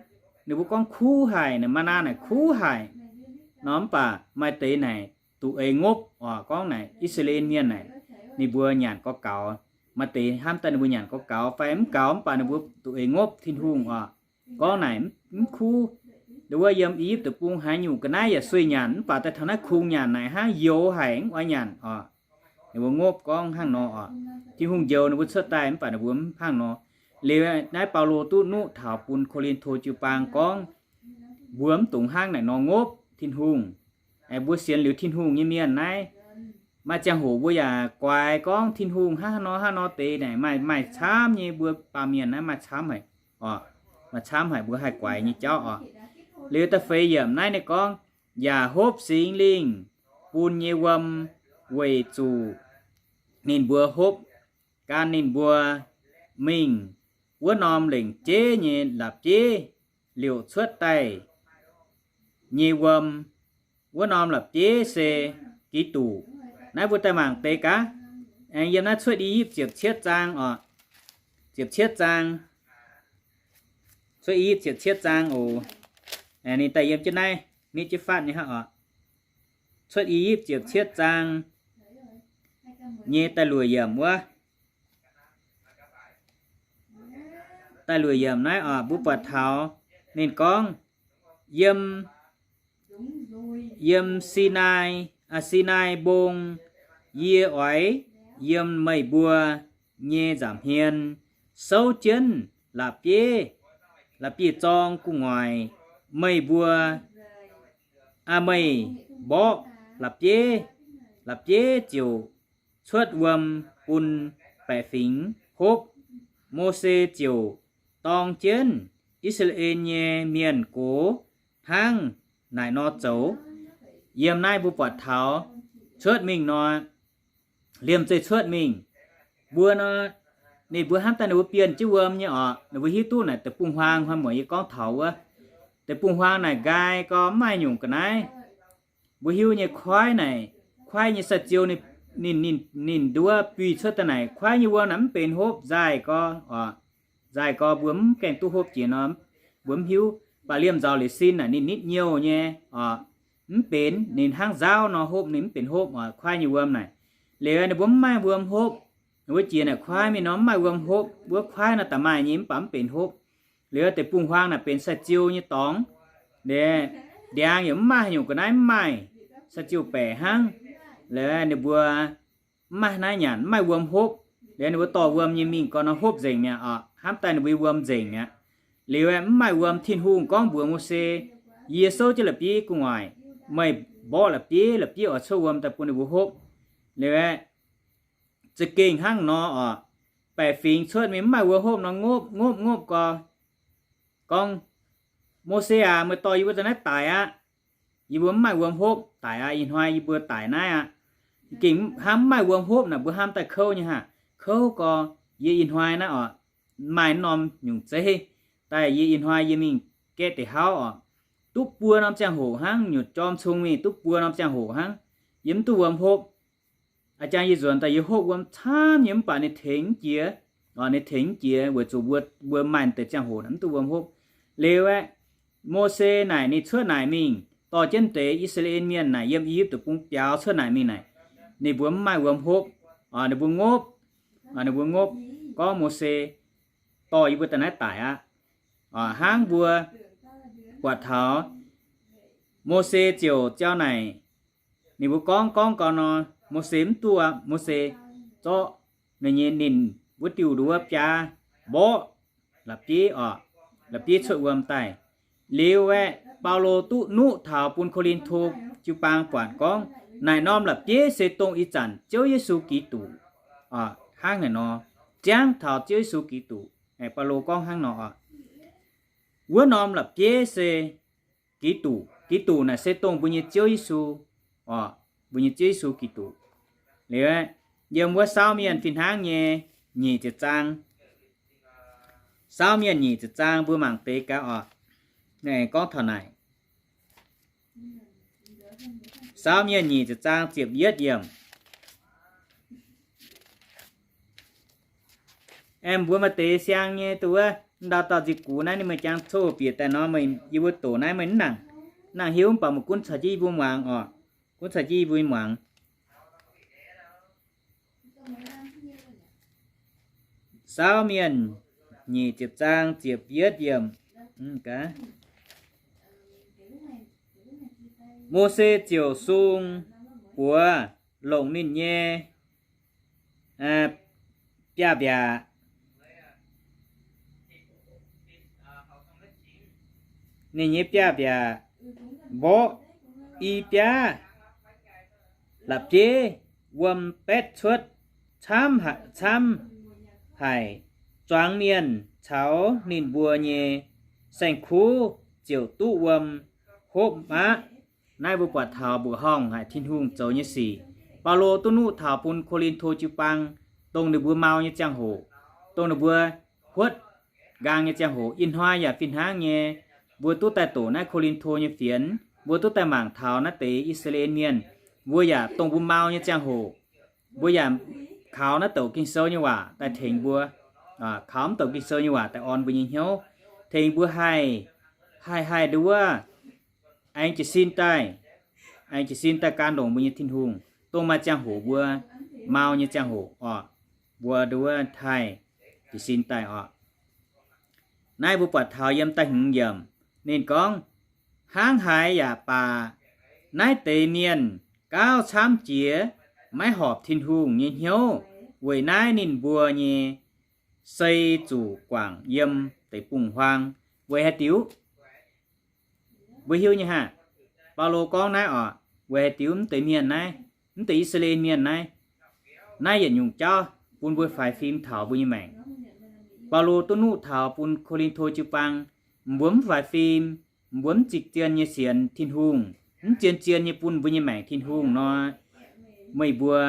ninh mbuo gorngv kuv haic, naaic maa^naa naaic kuv haic nor, mv baac maaih deix naaic duqv eix ngopv oc. Gorngv naaic I^saa^laa^en Mienh naaic, ninh mbuo nyanc gorx gaux, maaih deix hnamv daaih ninh mbuo nyanc gorx gaux fai mv gaux, mv baac ninh mbuo duqv eix ngopv Tin-Hungh oc. Gorngv naaic mv kuv. Nduov yiem I^yipv Deic-Bung haaix nyungc ga'naaiv yaac sueih nyanc, mv baac daaih taux naaiv kungx nyanc naaic hnangv youx haic, mv oix nyanc oc. Ninh mbuo ngopv gorngv hnangv nor oc. Tin-Hungh njoux ninh mbuo cuotv daaih, mv baac ninh mbuo mv hnangv nor. Liuz naaiv Baulo duqv nuqv taux bun Ko^lin^to jiu-baang gorngv, mbuo mv dungx hnangv naaic nor ngopv Tin-Hungh. Mbuo sienx liuz Tin-Hungh nyei mienh naaiv, maaih ziangh hoc mbuo yaac guaix gorngv Tin-Hungh hnangv nor hnangv nor deix naaic, maaih, maaih camv nyei, mbuo baamh mienh naaiv maaih camv haic, maaih camv haic, mbuo haih guaix nyei jauv oc. Liuz da'feix yiemc naaiv ninh gorngv, yaac hopv Singx Lingh bun nyei wuom, weic zuqc ninh mbuo hopv gan ninh mbuo mingh wuov norm lengc jeiv nyei la'bieiv liouc cuotv daaih nyei wuom. Wuov norm la'bieiv se Giduc. Naaiv mbuo daaih mangc deix gaax. Aengx yiem naaiv Cuotv I^yipv ziepc cietv zaang oc. Ziepc cietv zaang. Cuotv I^yipv ziepc cietv zaang oc. Ninh daaih yiem jienv naaiv, nitv jienv fatv nyei hnangv oc. Cuotv I^yipv ziepc cietv zaang nyei da'luoqc yiemc wuov. Da'luoqc yiemc naaiv oc, mbuo buatc taux ninh gorngv, yiem, yiem Sinaai, Sinaai Mbong, yie oix yiem meih mbuo nyei nza'hmien souv jienv la'bieiv, la'bieiv zorng gu'nguaaic, meih mbuo, aa, meih mborqv la'bieiv, la'bieiv ziouc cuotv wuom bun baeqc fingx hopv. Mose ziouc dorng jienv I^saa^laa^en nyei mienh gox hnangv naaic nor zoux. Yiem naaiv mbuo buatc taux cuotv mingh nor, liemh zeih cuotv mingh, mbuo nor, ninh mbuo hnamv daaih ninh mbuo bienh jienv wuom nyei oc. Ninh mbuo hiuv duqv naaic deic-bung-huaang hnoi muoc yie gorngv taux wuov, deic-bung-huaang naaic nqaai gorx mv maaih nyungc ga'naaiv. Mbuo hiuv nyei koiv naaic, koiv nyei sai-ziou ninh, ninh, ninh nduov buih cuotv daaih naaic, koiv nyei wuom naaic mv benx hopv nzaaih gorx oc. Nzaaih gorx mbuo mv gaengh duqv hopv jiex nor, mbuo mv hiuv. Mv baac liemh nzauz liuz sin naaic ninh nitv nyouh nyei oc. Mv benx ninh hnangv nzaauv nor hopv, ninh mv benx hopv oc, koiv nyei wuom naaic. Liuz ninh mbuo mv maaih wuom hopv. Wuov jiex naaic koiv mingh nor mv maaih wuom hopv. Wuov koiv nor da'maaih nyei mv baac mv benx hopv. Liuz deic-bung-huaang naaic benx sai-ziou nyei dorngx. Ndiangx yaac mv maaih, haaix nyungc ga'naaiv mv maaih, sai-ziou baeqc hnangv. Liuz ninh mbuo mv maaih naaiv nyanc, mv maaih wuom hopv. Liuz ninh mbuo dorh wuom nyei mingh gorx nor hopv nzengc mi'aqv oc. Hnamv daaih ninh mbuo wuom nzengc mi'aqv. Liuz mv maaih wuom. Tin-Hungh gorngv mbuox Mose, yie souv jienv la'bieiv gu'nguaaic, meih mborqv la'bieiv, la'bieiv oix cuotv wuom daaih bun ninh mbuo hopv. Liuz za'gengh hnangv nor oc, baeqc fingx cuotv mingh mv maaih wuom hopv nor ngopv ngopv ngopv gorx, gorngv, Mose aac, meih dorh yie mbuo daaih naaiv daic aqv. Yie mbuo mv maaih wuom hopv, daic aqv. Ih hnoi yie mbuo daic naaiv aqv. Gengh hnamv mv maaih wuom hopv naaic mbuo hnamv daaih kouv nyei haah? Kouv gorx, yie ih hnoi naaiv oc, maaih norm nyungc zeiv daaih, yie ih hnoi yie mingh gaeqv deix hauv oc, duqv buo norm ziangh hoc hnangv, nyutc jorm cung mingh duqv buo norm ziangh hoc hnangv, yie mv duqv wuom hopv. A'jang yie nzuonx daaih yie hopv wuom camv nyei mv baac ninh tengx mv jiex, ninh tengx mv jiex weic zuqc mbuo, mbuo maaih deix ziangh hoc mv duqv wuom hopv. Liuz aeqv, Mose naaic ninh cuotv naaic mingh dorh jienv deix I^saa^laa^en Mienh naaic yiem I^yipv Deic-Bung biaux cuotv naaic mingh naaic, ninh mbuo mv maaih wuom hopv, ninh mbuo ngopv, ninh mbuo ngopv, gorngv, Mose, dorh yie mbuo daaih naaiv daic aqv. Hnangv mbuo buatc taux Mose ziouc ziau naaic, ninh mbuo gorngv gorngv gau nor, Mose mv duqv. Mose zorqv ninh nyei, ninh wuov diuh nduov biaa mborqv la'bieiv oc, la'bieiv cuotv wuom daaih. Liuz aeqv, Baulo duqv nuqv taux bun Ko^lin^to jiu-baang buatc gorngv, naaic norm la'bieiv se dongh ih zanc Ziouv Yesu Giduc. Hnangv naaic nor, ziangv taux Ziouv Yesu Giduc. Baulo gorngv hnangv nor oc. Wuov norm la'bieiv se Giduc. Giduc naaic se dongh mbuo nyei Ziouv Yesu oc, mbuo nyei Ziouv Yesu Giduc. Liuz yiem wuov Saauv Mienh fih hnangv nyei nyic ziepc zaang, Saauv Mienh nyic ziepc zaang mbuo mangc deix gaax oc. Naaiv gorngv taux naaic, Saauv Mienh nyic ziepc zaang ziepc yietv yiemc. Aeqv, mbuo maaih deix siang nyei duqv wuov, ndau dauh nzipc gux naaiv ninh meih jangx coh bieqc daaih nor, meih, yie mbuo doqc naaiv meih mv nangc, nangc hiuv mv baac meih gunv caux jienv yie mbuo muangx oc. Gunv caux jienv yie mbuo muangx. Saauv Mienh nyic ziepc zaang ziepc yietv yiemc. Mose ziouc sung buoz longc ninh nyei biaav-mbiaac, ninh nyei biaav-mbiaac mborqv i biaav la'bieiv wuom baetv cuotv camv, camv haic. Zuangx mienh caux ninh mbuo nyei saeng-kuv ziouc duqv wuom hopv aqv. Naaiv mbuo buatc taux mbuoqc horngh haic Tin-Hungh zoux nyei sic. Baulo duqv nuqv taux bun Ko^lin^to jiu-baang, dongh ninh mbuo mau nyei ziangh hoc, dongh ninh mbuo huotv nqaang nyei ziangh hoc. Ih hnoi yaac fih hnangv nyei, mbuo duqv daaih doqc naaiv Ko^lin^to nyei fienx, mbuo duqv daaih mangc taux naaiv deix I^saa^laa^en Mienh. Mbuo yaac dongh mbuo mau nyei ziangh hoc, mbuo yaac kaux naaiv douc Ging-Sou nyei waac daaih tengx mbuo, kaux mv douc Ging-Sou nyei waac daaih orn mbuo nyei hnyouv, tengx mbuo haih, haih, haih nduov, aengx jiez sin daaih, aengx jiez sin daaih gan longc mbuo nyei Tin-Hungh, dongh maaih ziangh hoc mbuo mau nyei ziangh hoc oc, mbuo nduov haih jiez sin daaih oc. Naaiv mbuo buatc taux yiem da'hmz yiemc, ninh gorngv, hnangv haaix yaac baac, naaiv deix mienh gauh camv jiex maiv horpc Tin-Hungh nyei hnyouv. Weic naaiv ninh mbuo nyei sei zuqc guangc yiem deic-bung-huaang. Weic haaix diuc? Mbuo hiuv nyei haah? Baulo gorngv naaiv oc, weic haaix diuc mv deix mienh naaiv, mv deix I^saa^laa^en Mienh naaiv, naaiv yietc nyungc jauv bun mbuo faix fim taux mbuo nyei maengc. Baulo duqv nuqv taux bun Ko^lin^to jiu-baang, mbuo mv faix fim, mbuo mv zikc zien nyei sienx Tin-Hungh, mv zien-zien nyei bun mbuo nyei maengc Tin-Hungh nor, meih mbuo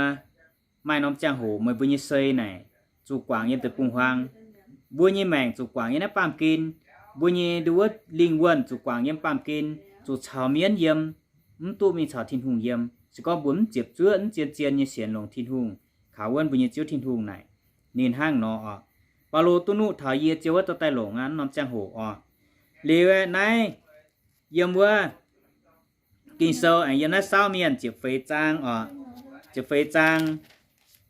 maaih norm ziangh hoc meih mbuo nyei sei naaic zuqc guangc yiem deic-bung-huaang. Mbuo nyei maengc zuqc guangc yiem naaiv baamh gen. Mbuo nyei nduov lingh wuonh zuqc guangc yiem baamh gen, zuqc caux mienv yiem, mv duqv mingh caux Tin-Hungh yiem. Se gorngv mbuo mv ziepc zuoqv, mv zien-zien nyei sienx longc Tin-Hungh, kaux wuonv mbuo nyei Ziouv Tin-Hungh naaic, ninh hnangv nor oc. Baulo duqv nuqv taux yie ziouc wuov dorh daaih longc aqv norm ziangh hoc oc. Liuz aeqv, naaiv yiem wuov Ging-Sou aengx yiem naaiv Saauv Mienh ziepc feix zaang oc, ziepc feix zaang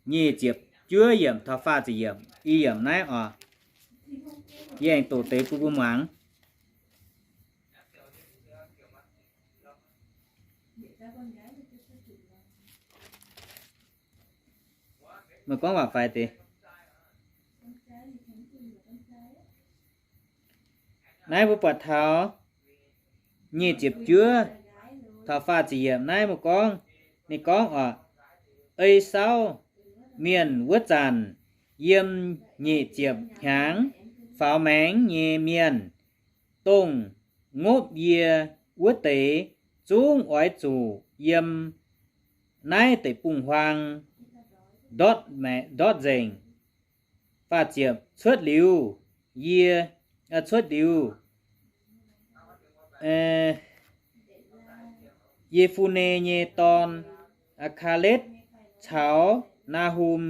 nyic ziepc juov yiemc taux faah ziepc yiemc, i yiemc naaiv oc. Yie aengx doqc deix bun mbuo muangx. Meih gorngv waac faix deix. Naaiv mbuo buatc taux nyic ziepc juov taux faah ziepc yiemc naaiv mbuo gorngv, ninh gorngv oc, Ei Saauv Mienh wuov zanc, yiem nyic ziepc hnyangx faaux maengx nyei mienh, dongh ngopv yie wuov deix, zungv oix zuqc yiem naaiv deic-bung-huaang ndortv, ndortv nzengc. Faah ziepc, cuotv liuz, yie, cuotv liuz, Ye^fun^ne nyei dorn, Aa^kaa^letv, caux Naa^hom,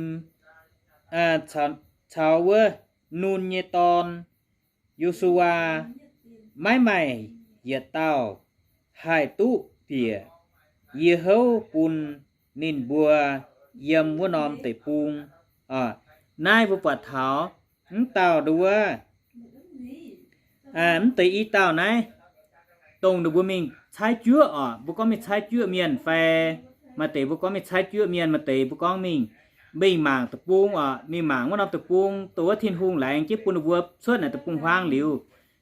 caux wuov Nun nyei dorn, Yo^su^waa, maiv maaih yietc dauh haih duqv bieqc yie houv bun ninh mbuo yiem wuov norm deic-bung. Naaiv mbuo buatc taux mv dauh nduov, mv deix i dauh naaiv, dongh ninh mbuo mingh caaiv juoqv oc, mbuo gorngv mingh caaiv juoqv mienh fai maaih deix mbuo gorngv mingh caaiv juoqv mienh, maaih deix mbuo gorngv mingh, mingh mangc deic-bung oc, mingh mangc wuov norm deic-bung, dongh wuov Tin-Hungh laengz jienv bun ninh mbuo cuotv naaic deic-bung-huaang liuz,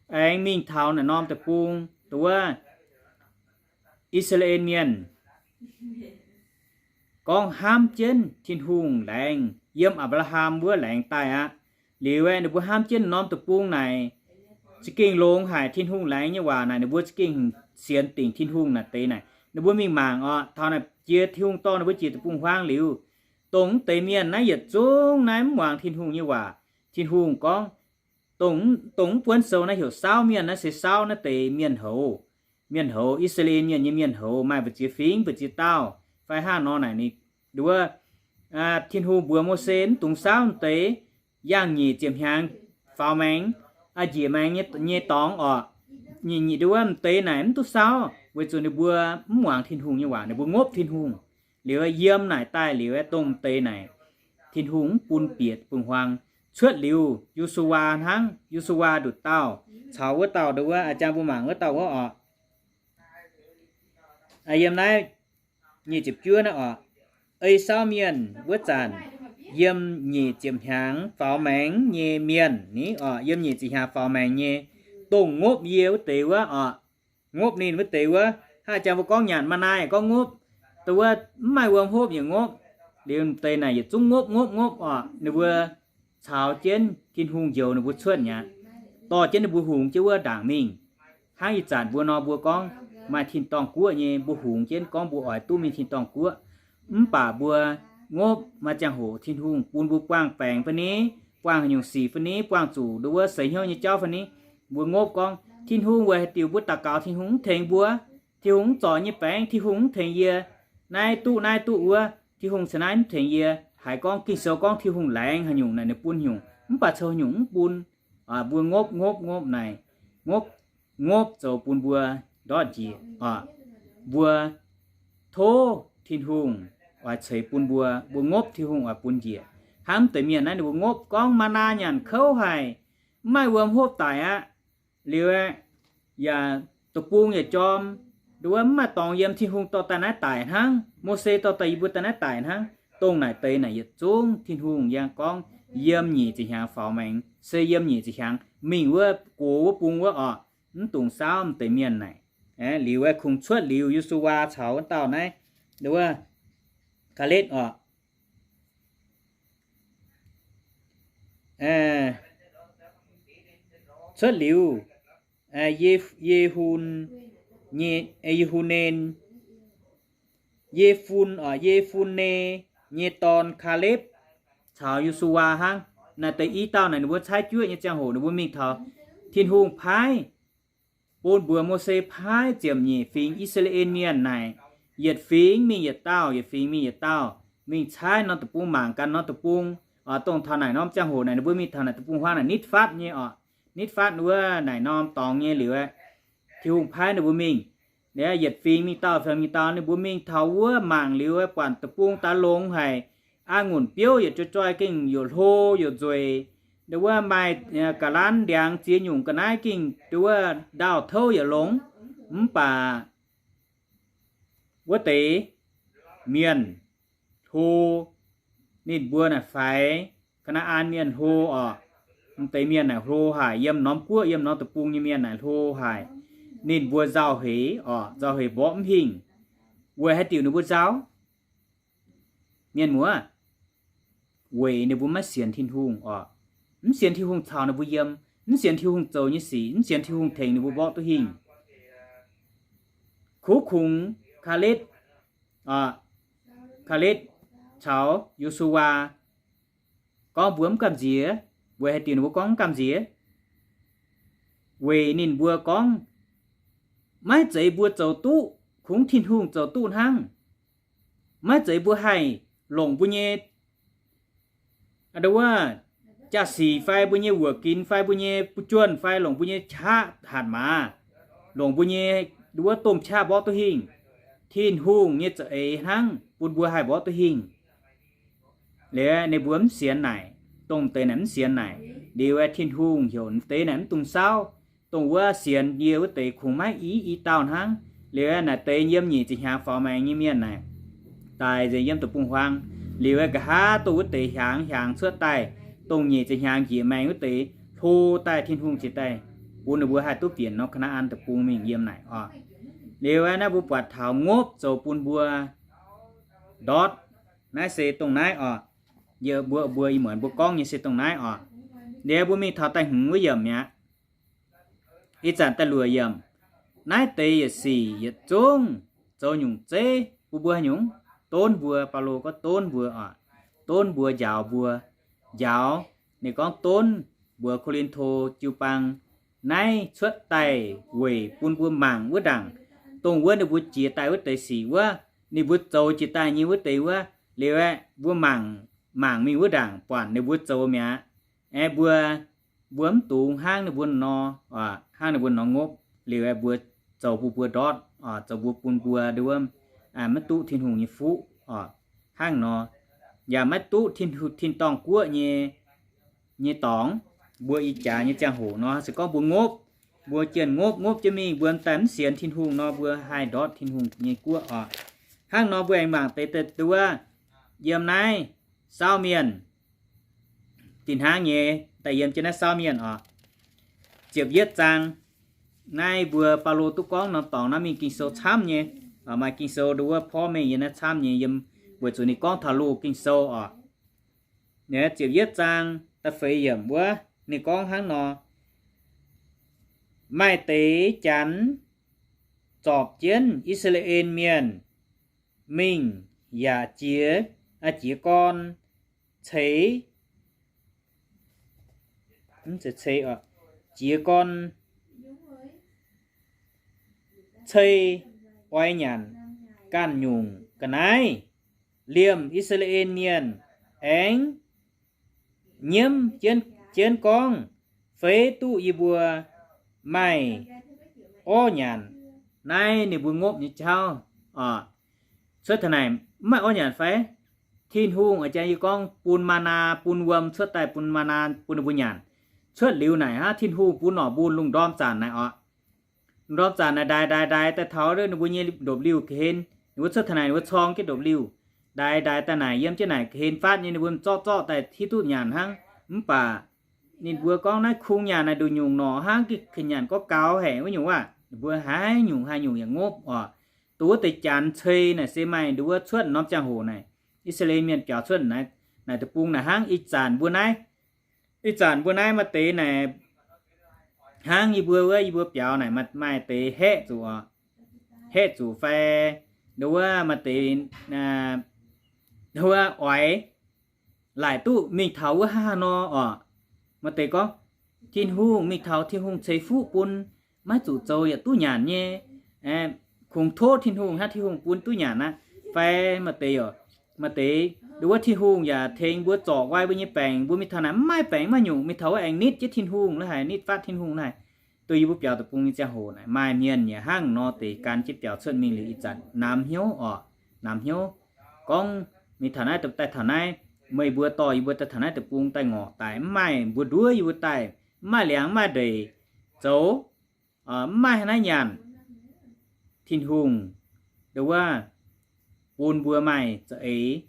aengx mingh taux naaic norm deic-bung, dongh wuov I^saa^laa^en Mienh gorngv hnamv jienv Tin-Hungh laengz, yiem Apc^laa^ham wuov laengz daaih aqv. Liuz aeqv, ninh mbuo hnamv jienv norm deic-bung naaic za'gengh longx haic, Tin-Hungh laengz nyei waac naaic ninh mbuo za'gengh sienx dingc Tin-Hungh naaic deix naaic. Ninh mbuo mingh mangc oc, taux naaic jiex Tin-Hungh dorh ninh mbuo jiex deic-bung-huaang liuz, dongh mv deix mienh naaiv yietc zungv naaiv mv muangx Tin-Hungh nyei waac. Tin-Hungh gorngv, dongh, dongh mv buonv sou naaiv heuc Saauv Mienh naaiv se Saauv naaiv deix mienh houz, mienh houz, I^saa^laa^en Mienh nyei mienh houz, maaih mbu'ziex fingx mbu'ziex dauh fai hnangv nor naaic ninh nduov, Tin-Hungh mbuox Mose mv dungx saauv deix, yangh nyic ziepc hnyangx faaux maengx, njiec maengx nyei dorngx oc. Nyic, nyic nduov mv deix naaic mv duqv saauv weic zuqc ninh mbuo mv muangx Tin-Hungh nyei waac, ninh mbuo ngopv Tin-Hungh. Liuz yiem naaic daaih liuz aeqv, dongh mv deix naaic Tin-Hungh mv bun bieqc deic-bung-huaang. Cuotv liuz Yo^su^waa hnangv, Yo^su^waa nduqc dauh caux wuov dauh nduov, a'jang mbuo mangc wuov dauh wuov oc. Yiem naaiv nyic ziepc juov naaiv oc, ei Saauv Mienh wuov zanc, yiem nyic ziepc hnyangx faaux maengx nyei mienh ni oc, yiem nyic ziepc hnyangx faaux maengx nyei, dongh ngopv yie wuov deix wuov oc. Ngopv ninh wuov deix wuov, haaix jangx mbuo gorngv nyanc maa naaiv gorngv ngopv, dongh wuov mv maaih wuom hopv yaac ngopv, liuz deix naaic yietc zungv ngopv ngopv ngopv oc. Ninh mbuo caux jienv Tin-Hungh njoux ninh mbuo cuotv mi'aqv, dorh jienv ninh mbuo hungx jienv wuov ndaangc mingh. Hnangv ih zanc mbuo nor mbuo gorngv maaih tin-dorngh guoqv nyei, mbuo hungx jienv gorngv mbuo oix duqv mingh tin-dorngh guoqv. Mv baac mbuo ngopv maaih ziangh hoc Tin-Hungh bun mbuo buangh baengc fai ni, buangh haaix nyungc sic fai ni, buangh zuqc nduov wuov seix hnyouv nyei jauv fai ni, mbuo ngopv gorngv Tin-Hungh weic haaix diuc mbuo daux gaux Tin-Hungh mv tengx mbuo, Tin-Hungh mv zorc nyei baengc, Tin-Hungh mv tengx yie, naaiv duqv naaiv duqv wuov, Tin-Hungh cingx naaiv mv tengx yie. Haiz gorngv Ging-Sou gorngv Tin-Hungh laengz haaix nyungc naaic ninh bun nyungc, mv baac coux haaix nyungc mv bun. Mbuo ngopv ngopv ngopv naaic, ngopv, ngopv zoux bun mbuo ndortv njiec oc. Mbuo tov Tin-Hungh oix ceix bun mbuo, mbuo ngopv Tin-Hungh oix bun njiec. Hnangv mv deix mienh naaiv ninh mbuo ngopv gorngv maa naa nyanc kouv haic, mv maaih wuom hopv daic aqv. Liuz aeqv, yaac deic-bung yaac jorm, nduov wuov mv maaih dorngx yiem, Tin-Hungh dorh daaih naaiv daic hnangv, Mose dorh daaih yie mbuo daaih naaiv daic hnangv. Dongh naaic deix naaic yietc zungv Tin-Hungh yangh gorngv yiem nyic ziepc hnyangx faaux maengx, se yiem nyic ziepc hnyangx mingh wuov gox wuov bung wuov oc, mv dungx saauv mv deix mienh naaic. Liuz aeqv, kungx cuotv liuz Yo^su^waa caux wuov dauh naaiv, nduov wuov Kaaletv oc. Cuotv liuz, Ye, Ye^hun, Ye^hu^nen, Ye^fun, Ye^fun^ne nyei dorn Kaalepv caux Yo^su^waa hnangv. Naaiv deix i dauh naaic ninh mbuo caaiv juoqv nyei ziangh hoc ninh mbuo mingh taux Tin-Hungh paaiv, bun mbuox Mose paaiv ziepc nyeic fingx I^saa^laa^en Mienh naaic, yietc fingx mingh yietc dauh, yietc fingx mingh yietc dauh, mingh caaiv norm deic-bung, mangc ganh norm deic-bung. Dongh taux naaic norm ziangh hoc naaic ninh mbuo mingh taux naaic deic-bung huaang naaic nitv fatv nyei oc. Nitv fatv wuov naaic norm dorngx nyei liuz aeqv, Tin-Hungh paaiv ninh mbuo mingh, yietc fingx mingh dauh, fingx mingh dauh, ninh mbuo mingh taux wuov mangc liuz aeqv, buatc deic-bung daaih longx haic, a'ngunc biouv yietc joih joih gengh youc hlo youc nzueic, nduov wuov maaih ga'lanv ndiangx ziex nyungc ga'naaiv gengh nduov wuov ndaauh touv yietc longx. Mv baac wuov deix mienh hlo, ninh mbuo naaic faix, Kaa^naa^an Mienh hlo oc. Mv deix mienh naaic hlo haic, yiem norm guoqv yiem norm deic-bung nyei mienh naaic hlo haic. Ninh mbuo nzauh heix oc, nzauh heix mborqv mv hingh. Weic haaix diuc ninh mbuo nzauh? Mienh muoz, weic ninh mbuo maiv sienx Tin-Hungh oc. Mv sienx Tin-Hungh caux ninh mbuo yiem, mv sienx Tin-Hungh zoux nyei sic, mv sienx Tin-Hungh tengx ninh mbuo mborqv duqv hingh. Kuv kungx Kaaletv, Kaaletv caux Yo^su^waa gorngv mbuo mv gamh nziex. Weic haaix diuc ninh mbuo gorngv mv gamh nziex? Weic ninh mbuo gorngv, maiv zeiz mbuo zoux duqv, kungx Tin-Hungh zoux duqv hnangv. Maiv zeiz mbuo haih longc mbuo nyei wuov jaa-sic fai mbuo nyei wuoqc ginx fai mbuo nyei buv juonh fai longc mbuo nyei qaqv hatc maaz, longc mbuo nyei wuov domh qaqv mborqv duqv hingh. Tin-Hungh nyei za'eix hnangv bun mbuo haih mborqv duqv hingh. Liuz ninh mbuo mv sienx naaic, dongh deix naaic mv sienx naaic. Liuz aeqv, Tin-Hungh heuc deix naaic mv dungx saauv. Dongh wuov sienx yie wuov deix kungx maiv i, i dauh hnangv. Liuz aeqv, naaic deix yiem nyic ziepc hnyangx faaux maengx nyei mienh naaic, daaih nzengc yiem deic-bung-huaang. Liuz aeqv, nqa'haav dongh wuov deix hiaangx hiaangx cuotv daaih, dongh nyic ziepc hnyangx njiec maengx wuov deix hlo daaih, Tin-Hungh ziouc daaih bun ninh mbuo haih duqv bieqc norm Kaa^naa^an Deic-Bung mingh yiem naaic oc. Liuz aeqv, naaiv mbuo buatc taux ngopv zoux bun mbuo ndortv. Naaiv se dongh naaiv oc. Yie mbuo, mbuo ih muonz mbuo gorngv nyei se dongh naaiv oc. Liuz mbuo mingh taux da'hmz wuov yiemc mi'aqv. Ih zanc da'luoqc yiemc. Naaiv deix yietc sic yietc zungv zoux nyungc zeiv bun mbuo haaix nyungc? Donv mbuo. Baulo gorngv donv mbuo oc. Donv mbuo, njaaux mbuo. Njaaux, ninh gorngv donv mbuox Ko^lin^to jiu-baang, naaiv cuotv daaih weic bun mbuo mangc wuov ndaangc, dongh wuov ninh mbuo jiex daaih wuov deix sic wuov, ninh mbuo zoux jiex daaih nyei wuov deix wuov. Liuz aeqv, mbuo mangc, mangc mingh wuov ndaangc buatc ninh mbuo zoux mi'aqv. Aeqv, mbuo, mbuo mv dungx hnangv ninh mbuo nor, hnangv ninh mbuo nor ngopv. Liuz aeqv, mbuo zoux bun mbuo ndortv, zoux mbuo bun mbuo nduov maiv duqv Tin-Hungh nyei fuqv oc. Hnangv nor, yaac maiv duqv tin, tin-dorngh guoqv nyei, nyei dorngx. Mbuo ih jaax nyei ziangh hoc nor se gorngv mbuo ngopv, mbuo jienh ngopv, ngopv jienv mingh, mbuo daaih mv sienx Tin-Hungh nor, mbuo haih ndortv Tin-Hungh nyei guoqv oc. Hnangv nor mbuo aengx mangc deix deix duqv yiem naaiv Saauv Mienh fih hnangv nyei, daaih yiem jienv naaiv Saauv Mienh oc, ziepc yietv zaang. Naaiv mbuo Baulo duqv gorngv norm dorngx naaiv mingh Ging-Sou camv nyei, maaih Ging-Sou nduov porv mengh yiem naaiv camv nyei, yiem weic zuqc ninh gorngv taux loz Ging-Sou oc. Ziepc yietv zaang da'feix yiemc wuov ninh gorngv hnangv nor, maaih deix Janx zorpc jienv I^saa^laa^en Mienh mingh yaac jiez, jiez gorn ceix, jiez gorn ceix oix nyanc ganh nyungc ga'naaiv, liemh I^saa^laa^en Mienh aengx nyiemv jienv gorngv, Feix duqv yie mbuo maaih orv nyanc? Naaiv ninh mbuo ngopv nyei jauv oc. Cuotv taux naaic mv maaih orv nyanc fai? Tin-Hungh a'jang yie gorngv bun maa^naa, bun wuom cuotv daaih, bun maa^naa bun ninh mbuo nyanc. Cuotv liuz naaic hnangv, Tin-Hungh bun norqc mbun lungh ndorm zanc naaic oc. Lungh ndorm zanc naaic ndaix ndaix ndaix daaih taux ninh mbuo nyei ndopv-liuh ga'hlen. Ninh mbuo cuotv taux naaic ninh mbuo corng jienv ndopv-liuh, ndaix ndaix daaih naaic yiem jienv naaic ga'hlen fatv nyei, ninh mbuo zorqv zorqv daaih hiuv duqv nyanc hnangv. Mv baac ninh mbuo gorngv, Naaiv kungx nyanc naaic nduqc nyungc norqc hnangv, gengh ga'nyanc gorngv gaux haic wuov nyungc waac. Ninh mbuo haaix nyungc haaix nyungc yaac ngopv oc. Dongh wuov deix Janx cei naaic se maaih nduov cuotv norm ziangh hoc naaic, I^saa^laa^en Mienh biaux cuotv naaic deic-bung naaic hnangv ih zanc mbuo naaiv. Ih zanc mbuo naaiv maaih deix naaic hnangv yie mbuo wuov, yie mbuo biaux naaic maaih deix haeqv zuqc oc. Haeqv zuqc fai nduov maaih deix wuov oix laaic duqv mingh taux wuov hnangv haaix nor oc. Maaih deix gorngv, Tin-Hungh, mingh taux Tin-Hungh ceix fuqv bun, maiv zuqc zoux yaac duqv nyanc nyei. Kungx tov Tin-Hungh hnangv, Tin-Hungh bun duqv nyanc aqv. Fai maaih deix, maaih deix nduov Tin-Hungh yaac tengx mbuo zorc nqoi mbuo nyei baengc, mbuo mingh taux naaic mv maaih baengc maiv nyungc, mingh taux wuov aengx nitv jienv Tin-Hungh la'haic, nitv fatv Tin-Hungh la'haic. Duqv yie mbuo biaux deic-bung nyei ziangh hoc naaic maaih mienh yaac hnangv nor deix gan jienv biaux cuotv mingh liuz ih zanc namx hnyouv oc. Namx hnyouv gorngv, Mingh taux naaiv daaih taux naaiv, meih mbuo dorh yie mbuo daaih taux naaiv deic-bung daaih ngorc daic, mv maaih mbuo nduov yie mbuo daaih, mv maaih liangx mv maaih ndeic zoux, mv maaih haaix naaiv nyanc. Tin-Hungh nduov bun mbuo maaih za'eix,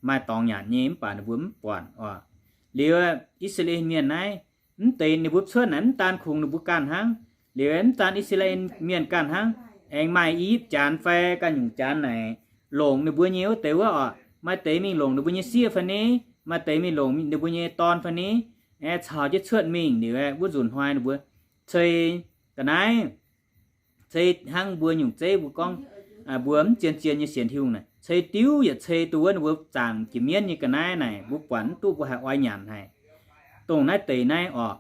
maaih dorngx nyanc nyei, mv baac ninh mbuo mv buatc oc. Liuz I^saa^laa^en Mienh naaiv, mv deix ninh mbuo cuotv naaic mv daan kungx ninh mbuo ganh hnangv. Liuz mv daan I^saa^laa^en Mienh ganh hnangv, aengx maaih I^yipv Janx fai ganh nyungc Janx naaic, longc ninh mbuo nyei wuov deix wuov oc. Maaih deix mingh longc ninh mbuo nyei sieqv fai ni, maaih deix mingh longc ninh mbuo nyei dorn fai ni, aengx caux jienv cuotv mingh liuz, wuov nzunc hnoi ninh mbuo cei ga'naaiv, cei hnangv mbuo nyungc zeiv mbuo gorngv, mbuo mv zien-zien nyei sienx Tin-Hungh naaic, cei diuv yaac cei dongh wuov ninh mbuo zaangc jiex mienv nyei ga'naaiv naaic, mbuo buatc mv duqv, mbuo haih oix nyanc haic. Dongh naaiv deix naaiv oc,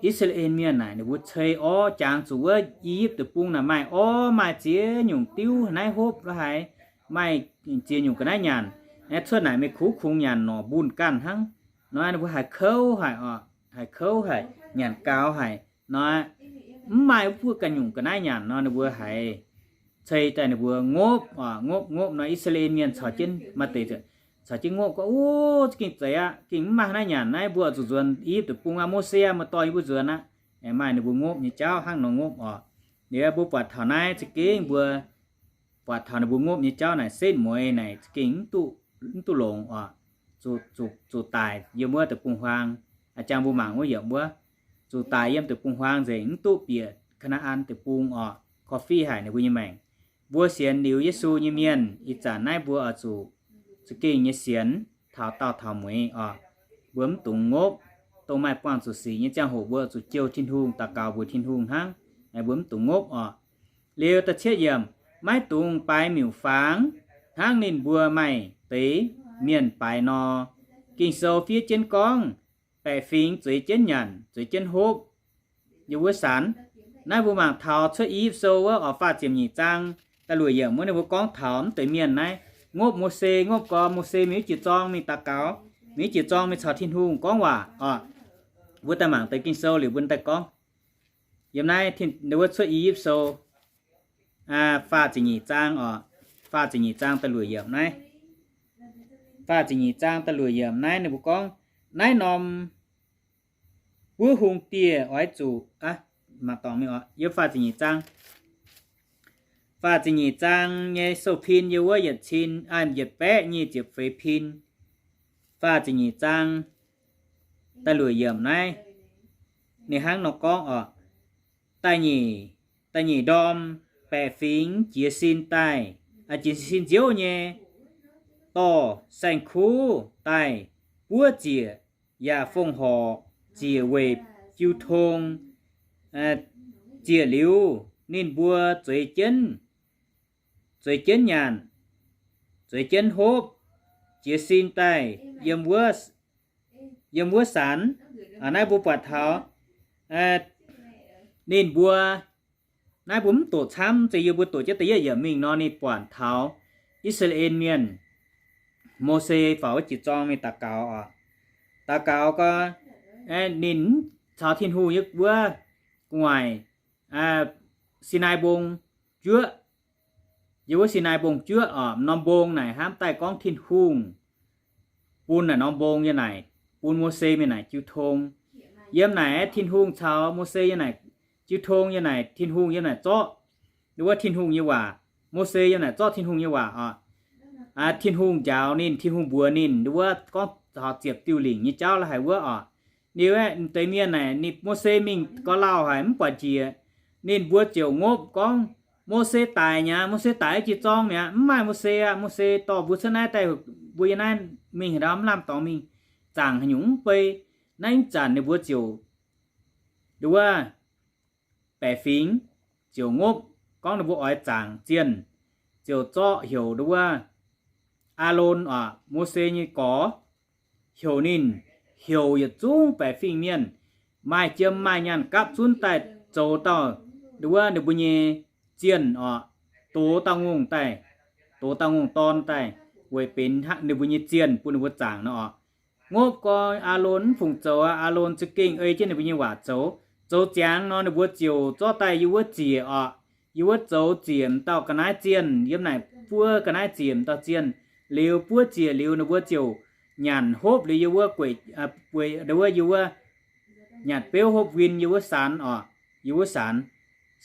I^saa^laa^en Mienh naaic ninh mbuo cei orv, jangx zuqc wuov I^yipv Deic-Bung naaic maaih orv maaih ziex nyungc diuv naaiv hopv la'haic, maaih ziex nyungc ga'naaiv nyanc. Aeqv, cuotv naaic meih kuv kungx nyanc norqc mbunh ganh hnangv. Nor ninh mbuo haih kouv haic oc, haih kouv haic, nyanc gaux haic. Nor mv maaih wuov buov ganh nyungc ga'naaiv nyanc nor ninh mbuo haiz cei daaih ninh mbuo ngopv oc, ngopv ngopv nor I^saa^laa^en Mienh caux jienv maaih deix caux jienv ngopv gorngv, Ov, za'gengh zeiz aqv, gengh mv maaih haaix naaiv nyanc naaiv, mbuo oix zuqc nzuonx I^yipv Deic-Bung aqv, Mose aqv, meih dorh yie mbuo nzuonx aqv. Maaih ninh mbuo ngopv nyei jauv hnangv nor ngopv oc. Liuz mbuo buatc taux naaiv za'gengh mbuo buatc taux ninh mbuo ngopv nyei jauv naaic setv mueiz naaic za'gengh mv duqv longx oc. Zuqc daic yiem wuov deic-bung-huaang. A'jang mbuo mangc wuov yiemc wuov, zuqc daic yiem deic-bung-huaang nzengc, mv duqv bieqc Kaa^naa^an Deic-Bung oc, korv-fiqv haic ninh mbuo nyei maengc. Mbuo sienx liuz Yesu nyei mienh ih zanc naaiv mbuo oix zuqc za'gengh nyei sienx taux daauh taux mueiz oc. Mbuo mv dungx ngopv. Dongh maaih buangh zuqc sic nyei ziangh hoc mbuo zuqc jouh Tin-Hungh, daux gaux mbuox Tin-Hungh hnangv. Mbuo mv dungx ngopv oc. Liuz da'cietv yiemc, maiv dungx baaix miuc fangx hnangv ninh mbuo maaih deix mienh baaix nor. Ging-Sou fiev jienv gorngv, baeqc fingx zueiz jienv nyanc, zueiz jienv hopv. Yiem wuov sanx naaiv mbuo mangc taux Cuotv I^yipv Sou wuov oc, faah ziepc nyeic zaang da'luoqc yiemc wuov ninh mbuo gorngv taux mv deix mienh naaiv ngopv Mose, ngopv gorx. Mose mingh wuov jiex zorng mingh daux gaux, mingh wuov jiex zorng mingh caux Tin-Hungh gorngv waac oc. Mbuo daaih mangc deix Ging-Sou liuz mbuo daaih gorngv. Yiem naaiv wuov Cuotv I^yipv Sou faah ziepc nyeic zaang oc, faah ziepc nyeic zaang da'luoqc yiemc naaiv. Faah ziepc nyeic zaang da'luoqc yiemc naaiv ninh mbuo gorngv, naaiv norm buov hung dieh oix zuqc, aa, Mangc dorngc mingh oc, yiem faah ziepc nyeic zaang. Faah ziepc nyeic zaang nyei sou-pin yiem wuov yietc cin, aa, yietc baeqv nyic ziepc feix pin. Faah ziepc nyeic zaang da'luoqc yiemc naaiv, ninh hnangv nor gorngv oc. Da'nyeic, da'nyeic ndorm baeqc fingx jiez sin daaih, jiez sin nziouv nyei, dorh saeng-kuv daaih buov ziec yaac fongc horc ziec weic jiu tong ziec liuz, ninh mbuo zueiz jienv, zueiz jienv nyanc, zueiz jienv hopv, jiez sin daaih yiem wuov, yiem wuov sanx. Naaiv mbuo buatc taux ninh mbuo, naaiv mbuo mv doqc camv, se yie mbuo doqc jienv da'yietv yiemc mingh nor, ninh buatc taux I^saa^laa^en Mienh, Mose faaux wuov jiex zorng mingh daux gaux oc. Daux gaux gau, ninh caux Tin-Hungh yiem wuov gu'nguaaic, Sinaai Mbong juoqv. Yiem wuov Sinaai Mbong juoqv oc, norm mbong naaic hnamv daaih gorngv Tin-Hungh bun naaic norm mbong yiem naaic, bun Mose mingh naaic jiu tong. Yiem naaic Tin-Hungh caux Mose yiem naaic jiu tong, yiem naaic Tin-Hungh yiem naaic zorqv nduov Tin-Hungh nyei waac. Mose yiem naaic zorqv Tin-Hungh nyei waac oc. Tin-Hungh njaaux ninh, Tin-Hungh mbuox ninh nduov gorngv taux ziepc diuh lingc nyei jauv la'haic wuov oc. Ninh aeqv, deix mienh naaic, ninh Mose mingh gorx lauh haic mv buatc njiec. Ninh mbuo ziouc ngopv gorngv, Mose daic mi'aqv, Mose daic jiex zorng mi'aqv, mv maaih Mose aqv. Mose dorh mbuo cuotv naaiv daaih, mbuo yiem naaiv mingh haaix ndau mv lamh dorngx mingh, zaangc haaix nyungc mv bei. Naaiv ih zanc ninh mbuo ziouc nduov baeqc fingx ziouc ngopv gorngv ninh mbuo oix zaangc zienh, ziouc zorqv heuc nduov Aalon oc, Mose nyei gorx, heuc ninh heuc yietc zungv baeqc fingx mienh, maaih jiem maaih nyaanh gapv zunv daaih zoux dauh nduov ninh mbuo nyei zienh oc, dox dauh ngongh daaih, dox dauh ngongh dorn daaih, weic benx ninh mbuo nyei zienh bun ninh mbuo zaangc nor oc. Ngopv gau, Aalon mv fungc zoux aqv. Aalon za'gengh ei jienv ninh mbuo nyei waac zoux. Zoux ziangx nor, ninh mbuo ziouc zorqv daaih yiem wuov ziec oc. Yiem wuov zoux ziec m'dauh ga'naaiv zienh, yiem naaic buov ga'naaiv ziec m'dauh zienh. Liuz buov ziec liuz, ninh mbuo ziouc nyanc hopv liuz yiem wuov gueic, wuov yiem wuov nyanc beuv hopv win yiem wuov sanx oc, yiem wuov sanx,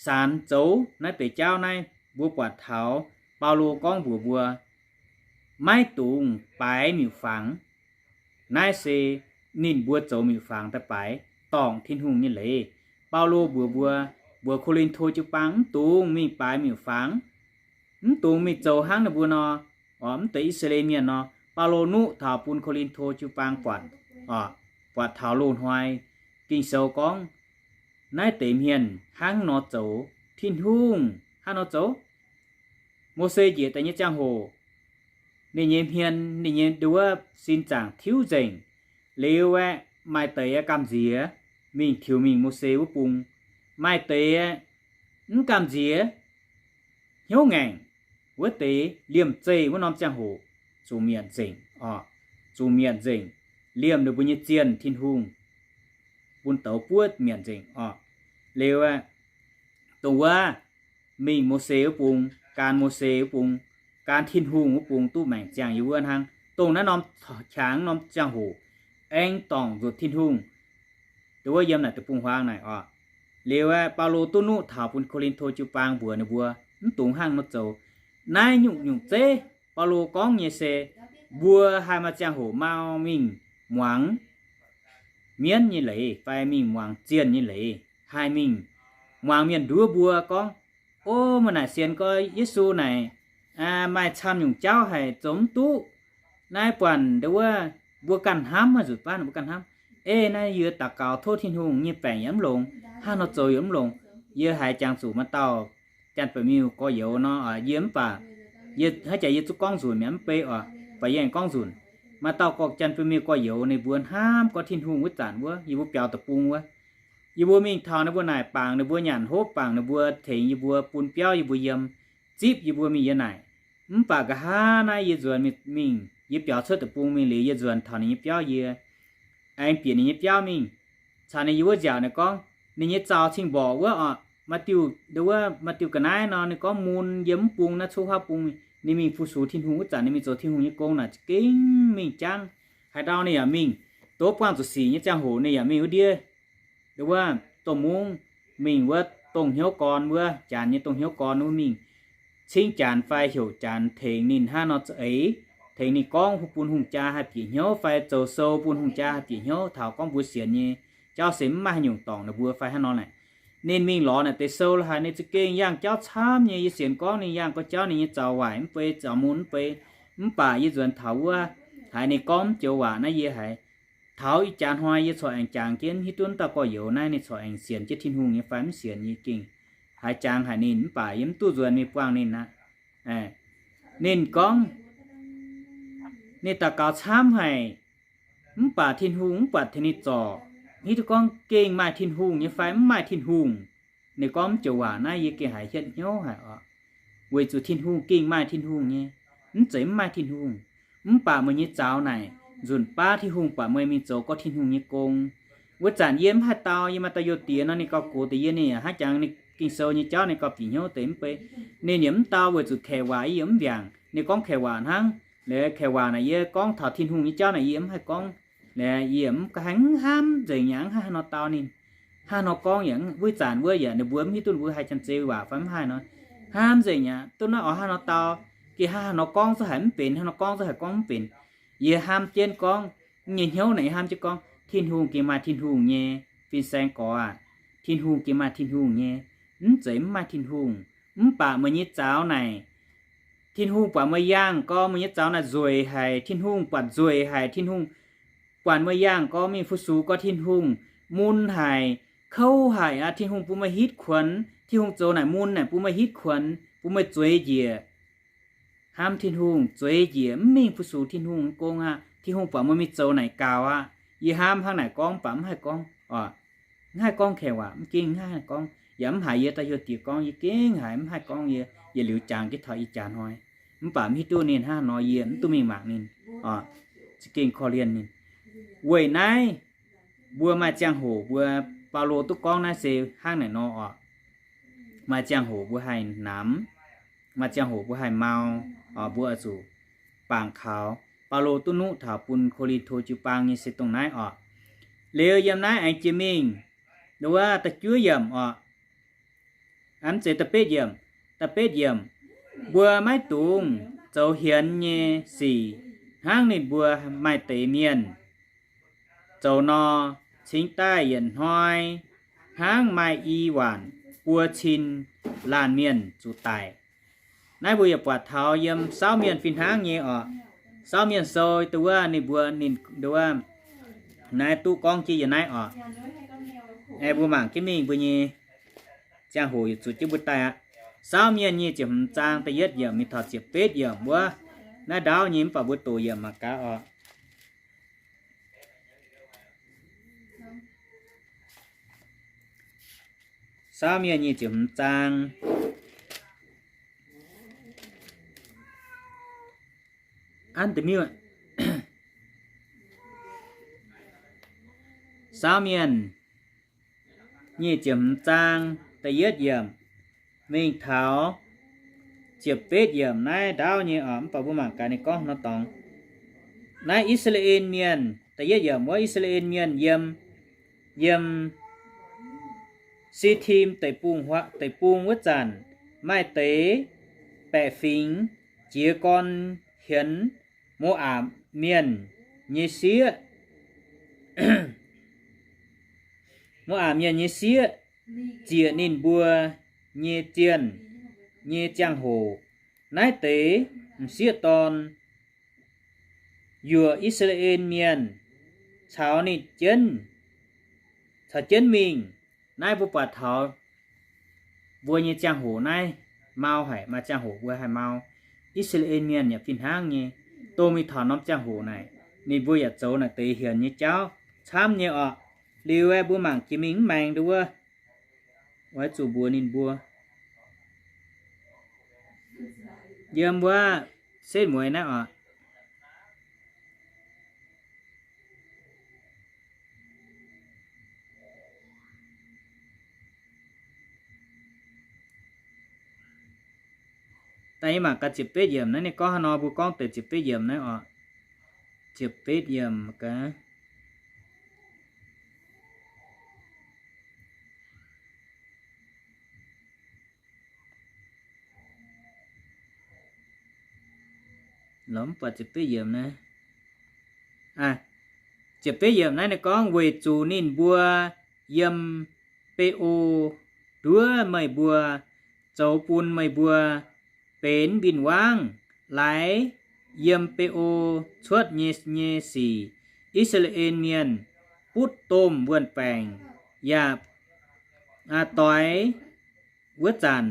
sanx zoux naaiv deix jauv naaiv, mbuo buatc taux Baulo gorngv mbuox mbuo, maiv dungx baaix miuc-fangx. Naaiv se ninh mbuo zoux miuc-fangx daaih baaix dorngc Tin-Hungh nyei leiz. Baulo mbuox mbuo, mbuox Ko^lin^to jiu-baang mv dungx mingh baaix miuc-fangx, mv dungx mingh zoux hnangv ninh mbuo nor, oc, mv deix I^saa^laa^en Mienh nor. Baulo nuqv taux bun Ko^lin^to jiu-baang buatc, oc, buatc taux loz-hnoi Ging-Sou gorngv naaiv deix mienh hnangv nor zoux, Tin-Hungh hnangv nor zoux. Mose njiec daaih nyei ziangh hoc, ninh nyei hmien, ninh nyei nduov sin zaangc tiuv nzengc. Liuz aeqv, maaih deix aeqv gamh nziex mingh tiux mingh Mose wuov bung. Maaih deix aeqv mv gamh nziex, hnyouv ngaengc. Wuov deix liemh zeih wuov norm ziangh hoc zuqc mietc nzengc oc, zuqc mietc nzengc, liemh ninh mbuo nyei zienh Tin-Hungh bun douz buov mietc nzengc oc. Liuz aeqv, dongh wuov mingh Mose wuov bung, gan Mose wuov bung, gan Tin-Hungh wuov bung duqv maengc ziangh yiem wuov hnangv. Dongh naaiv norm qangx norm ziangh hoc aengx dorngc nzuqc Tin-Hungh, dongh wuov yiem naaic deic-bung-huaang naaic oc. Liuz aeqv, Baulo duqv nuqv taux bun Ko^lin^to jiu-baang mbuox ninh mbuo, mv dungx hnangv nor zoux. Naaiv nyungc-nyungc zeiv Baulo gorngv nyei se, mbuo haih maaih ziangh hoc mau mingh muangx mienv nyei leiz fai mingh muangx zienh nyei leiz, haih mingh muangx mienh nduov mbuo gorngv, O, meih naaic sienx gorx Yesu naaic, maaih camv nyungc jauv haic, zoux mv duqv. Naaiv buatc nduov wuov mbuo ganh hnamv, maaih nzunc baav mbuo ganh hnamv, Ei, naaiv yie daux gaux tov Tin-Hungh nyei baengc yaac mv longx, hnangv nor zoux yaac mv longx. Yie haiz jangx zuqc maaih dauh Janx-Ba'miuh gorx-youz nor, yie mv baac, yie hnangv jaax yie zungv gorngv nzunc mi'aqv, mv bei oc, baac yie aengx gorngv nzunc. Maaih dauh gorx, Janx-Ba'miuh gorx-youz ninh mbuo hnamv gorngv Tin-Hungh wuov zanc wuov, yie mbuo biaux deic-bung wuov, yie mbuo mingh taux ninh mbuo naaic bangc ninh mbuo nyanc hopv, bangc ninh mbuo tengx yie mbuo bun biauv yie mbuo yiem, zipv yie mbuo mingh yiem naaic. Mv baac nqa'haav naaiv yie nzuonx mingh, yie biaux cuotv deic-bung mingh liuz, yie nzuonx taux ninh nyei biauv, yie aengx bieqc ninh nyei biauv mingh, caux ninh yiem wuov nziaauc. Ninh gorngv ninh nyei zaux cing-mborqc wuov oc, maaih diuh, wuov maaih diuh ga'naaiv nor, ninh gorngv mun yiem mv bung naaiv cuotv huaav bung mingh. Ninh mingh fu-sux Tin-Hungh wuov zanc, ninh mingh zoux Tin-Hungh nyei gong naaic za'gengh mingh jangv. Haaix ndau ninh yaac mingh, dov buangh zuqc sic nyei ziangh hoc ninh yaac mingh wuov ndiev, wuov domh mungv, mingh wuov dongh hnyouv gorn wuov, janx nyei dongh hnyouv gorn wuov mingh cingv janx fai heuc janx tengx ninh hnangv nor za'eix, tengx ninh gorngv bun hungh jaa haih bieqc hnyouv fai zoux sou bun hungh jaa haih bieqc hnyouv taux gorngv mbuo sienx nyei jauv se mv maaih haaix nyungc dorngc ninh mbuo fai hnangv nor naaic. Ninh mingh lorz naaic deix sou la'haaix, ninh za'gengh yangh jauv camv nyei. Yie sienx gorngv ninh yangh gorngv jauv ninh nyei zaux waaic mv bei, zaux mun mv bei. Mv baac yie nzuonx taux wuov, haiz ninh gorngv mv joux waac naaiv yie haiz taux ih jaax hnoi yie corc aengx jangx jienv hiuv duqv dauh gorx-youz naaiv ninh corc aengx sienx jienv Tin-Hungh nyei fai mv sienx, yie gengh haiz jangx haic ninh, mv baac yie mv duqv nzuonx mingh buangh ninh aqv. Ninh gorngv ninh daux gaux camv haic, mv baac Tin-Hungh mv buatc tengx ninh zorc. Hiuv duqv gorngv gengh maaih Tin-Hungh nyei fai mv maaih Tin-Hungh. Ninh gorngv mv joux waac naaiv yie gengh haiz hietv hnyouv haic oc. Weic zuqc Tin-Hungh gengh maaih Tin-Hungh nyei, mv zeiz mv maaih Tin-Hungh. Mv baac meih nyei zaux naaic nzunc baav Tin-Hungh buatc meih mingh zoux gorngv Tin-Hungh nyei gong. Wuov zanc yie mv haih dau, yie maaih dauh youh diex nor ninh gauh gox deix yie, ninh yaac hnangv jangx ninh Ging-Sou nyei jauv ninh gauh bieqc hnyouv deix mv bei. Ninh yaac mv dau weic zuqc kaeqv waac yie yaac mv mbiaangc. Ninh gorngv kaeqv waac hnangv. Laaix kaeqv waac naaic yie gorngv taux Tin-Hungh nyei jauv naaic yie mv haih gorngv. Laaix yie mv haih hnamv nzengc yaac mv haih haaix nor dau ninh. Hnangv nor gorngv yaac wuov zanc wuov yaac ninh mbuo mv hiuv duqv ninh mbuo haih janx-zei waac fai mv haih nor. Hnamv nzengc yaac duqv naaiv oix hnangv nor dau. Gengh hnangv haaix nor gorngv zungv haiz mv benx, hnangv nor gorngv zungv haiz gorngv mv benx. Yie hnamv jienv gorngv, nyei hnyouv naaic yie hnamv jienv gorngv Tin-Hungh gengh maaih Tin-Hungh nyei. Fin-saeng gorx aah, Tin-Hungh gengh maaih Tin-Hungh nyei, mv zeiz mv maaih Tin-Hungh. Mv baac meih nyei zaux naaic, Tin-Hungh buatc meih yangh gorngv meih nyei zaux naaic nzueic haic, Tin-Hungh buatc nzueic haic, Tin-Hungh buatc meih yangh gorngv mingh fu-sux gorngv Tin-Hungh mun haic, kouv haic aqv. Tin-Hungh bun meih hitv kuonx. Tin-Hungh zoux naaic mun naaic bun meih hitv kuonx, bun meih zueiz njiec. Hnamv Tin-Hungh zueiz njiec mv mingh fu-sux Tin-Hungh gong aqv. Tin-Hungh buatc meih mingh zoux naaic gaux aqv. Yie hnamv hnangv naaic gorngv baac mv haih gorngv oc. Mv haih gorngv kaeqv waac, mv gengh mv haih gorngv. Yaac mv haiz yie dauh heuc diex gorngv, yie gengh haiz mv haih gorngv. Yie yietc liuz jangx jienv taux ih jaax hnoi, mv baac mv hiuv duqv ninh hnangv haaix nor, yie mv duqv mingh mangc ninh oc. Za'gengh korv-lienh ninh. Weic naaiv mbuo maaih ziangh hoc mbuo, Baulo duqv gorngv naaiv se hnangv naaic nor oc. Maaih ziangh hoc mbuo haih namx, maaih ziangh hoc mbuo haih mau, mbuo oix zuqc bangc kaux. Baulo duqv nuqv taux bun Ko^lin^to jiu-baang nyei se dongh naaiv oc. Liuz yiem naaiv aengx jiex mingh, wuov da'juov yiemc oc. Mv zeiz da'betv yiemc, da'betv yiemc, mbuo maiv dungx zoux hienx nyei sic hnangv ninh mbuo maaih deix mienh zoux nor, cingx daaih yietc hnoi hnangv maaih i waanc buo cin laanh mienh zuqc daic. Naaiv mbuo yaac buatc taux yiem Saauv Mienh fih hnangv nyei oc. Saauv Mienh sou dongh wuov ninh mbuo ninh dongh wuov naaiv duqv gorngv jienv yiem naaiv oc. Aengx mbuo mangc jienv mingh mbuo nyei ziangh hoc yietc zuqc jienv mbuo daaih aqv. Saauv Mienh nyic ziepc hmz zaang da'yietv yiemc mingh taux ziepc betv yiemc wuov, naaiv ndaauv nyei mv baac mbuo doqc yiemc mangc gaax oc. Saauv Mienh nyic ziepc hmz zaang. An deix miuc. Saauv Mienh nyic ziepc hmz zaang da'yietv yiemc mingh taux ziepc betv yiemc naaiv ndaauv nyei oc. Mv baac mbuo mangc gaax ninh gorngv nor dorngx. Naaiv I^saa^laa^en Mienh, da'yietv yiemc wuov, I^saa^laa^en Mienh yiem, yiem Sitim deic-bung, deic-bung wuov zanc, maaih deix baeqc fingx jiez gorn hienx Mo^apc Mienh nyei sieqv. Mo^apc Mienh nyei sieqv ziec ninh mbuo nyei zienh nyei ziangh hoc, naaiv deix m'sieqv dorn yuoqc I^saa^laa^en Mienh caux ninh jienv, caux jienv mingh. Naaiv mbuo buatc taux mbuo nyei ziangh hoc naaiv mau haic, maaih ziangh hoc mbuo haih mau. I^saa^laa^en Mienh yaac fih hnangv nyei, dongh mingh taux norm ziangh hoc naaic, ninh mbuo yaac zoux naaic deix hienx nyei jauv camv nyei oc. Liuz aeqv, mbuo mangc jiex mingh mv maengx nduov wuov, oix zuqc mbuox ninh mbuo yiem wuov setv mueiz naaiv oc. Daaih yie mangc gaax ziepc betv yiemc naaiv, ninh gorngv haaix nor, mbuo gorngv deix ziepc betv yiemc naaiv oc. Ziepc betv yiemc gaax. ziepc betv yiemc naaiv, ziepc betv yiemc naaiv ninh gorngv, weic zuqc ninh mbuo yiem Be^o nduov meih mbuo, zoux bun meih mbuo benx win-wangv. Laaix yiem Be^o cuotv nyei, nyei sic, I^saa^laa^en Mienh butv domh wuon-baengc, yaac doix wuov zanc,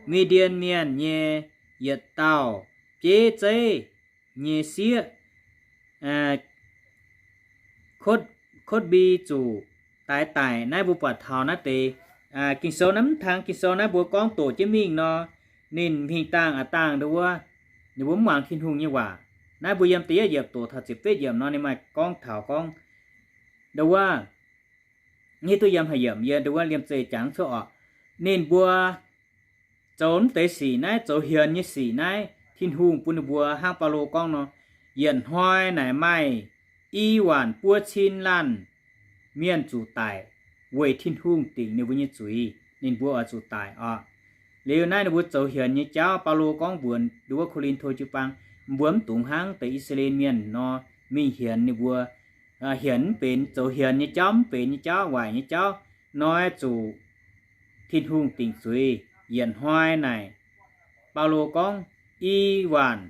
Mi^ndien Mienh nyei yietc dauh bieiv zeiv nyei sieqv, Kotv, Kotv^mbi, zuqc daix daic. Naaiv mbuo buatc taux naaiv deix Ging-Sou naaiv, mv tang Ging-Sou naaiv mbuo gorngv doqc jienv mingh nor, ninh hingh dangh a'dangh ndo wuov, ninh mbuo mv muangx Tin-Hungh nyei waac. Naaiv mbuo yiem da'yietv yiemc doqc taux ziepc betv yiemc nor, ninh maaih gorngv taux gorngv ndo wuov, hiuv duqv yiem haaix yiemc, yie ndo wuov liemh zeih jangx cuotv oc. Ninh mbuo zoux mv deix sic naaiv, zoux hienx nyei sic naaiv, Tin-Hungh bun ninh mbuo hnangv Baulo gorngv nor, yietc hnoi naaic maaih i waanc buo cin laanh mienh zuqc daic weic Tin-Hungh dingc ninh mbuo nyei zuiz, ninh mbuo oix zuqc daic oc. Liuz naaiv ninh mbuo zoux hienx nyei jauv, Baulo gorngv mbuox ndo wuov Ko^lin^to jiu-baang, mbuo mv dungx hnangv deix I^saa^laa^en Mienh nor mingh hienx ninh mbuo, hienx mv benx, zoux hienx nyei jauv mv benx nyei jauv, waaic nyei jauv nor, zuqc Tin-Hungh dingc zuiz. Yietc hnoi naaic, Baulo gorngv i waanc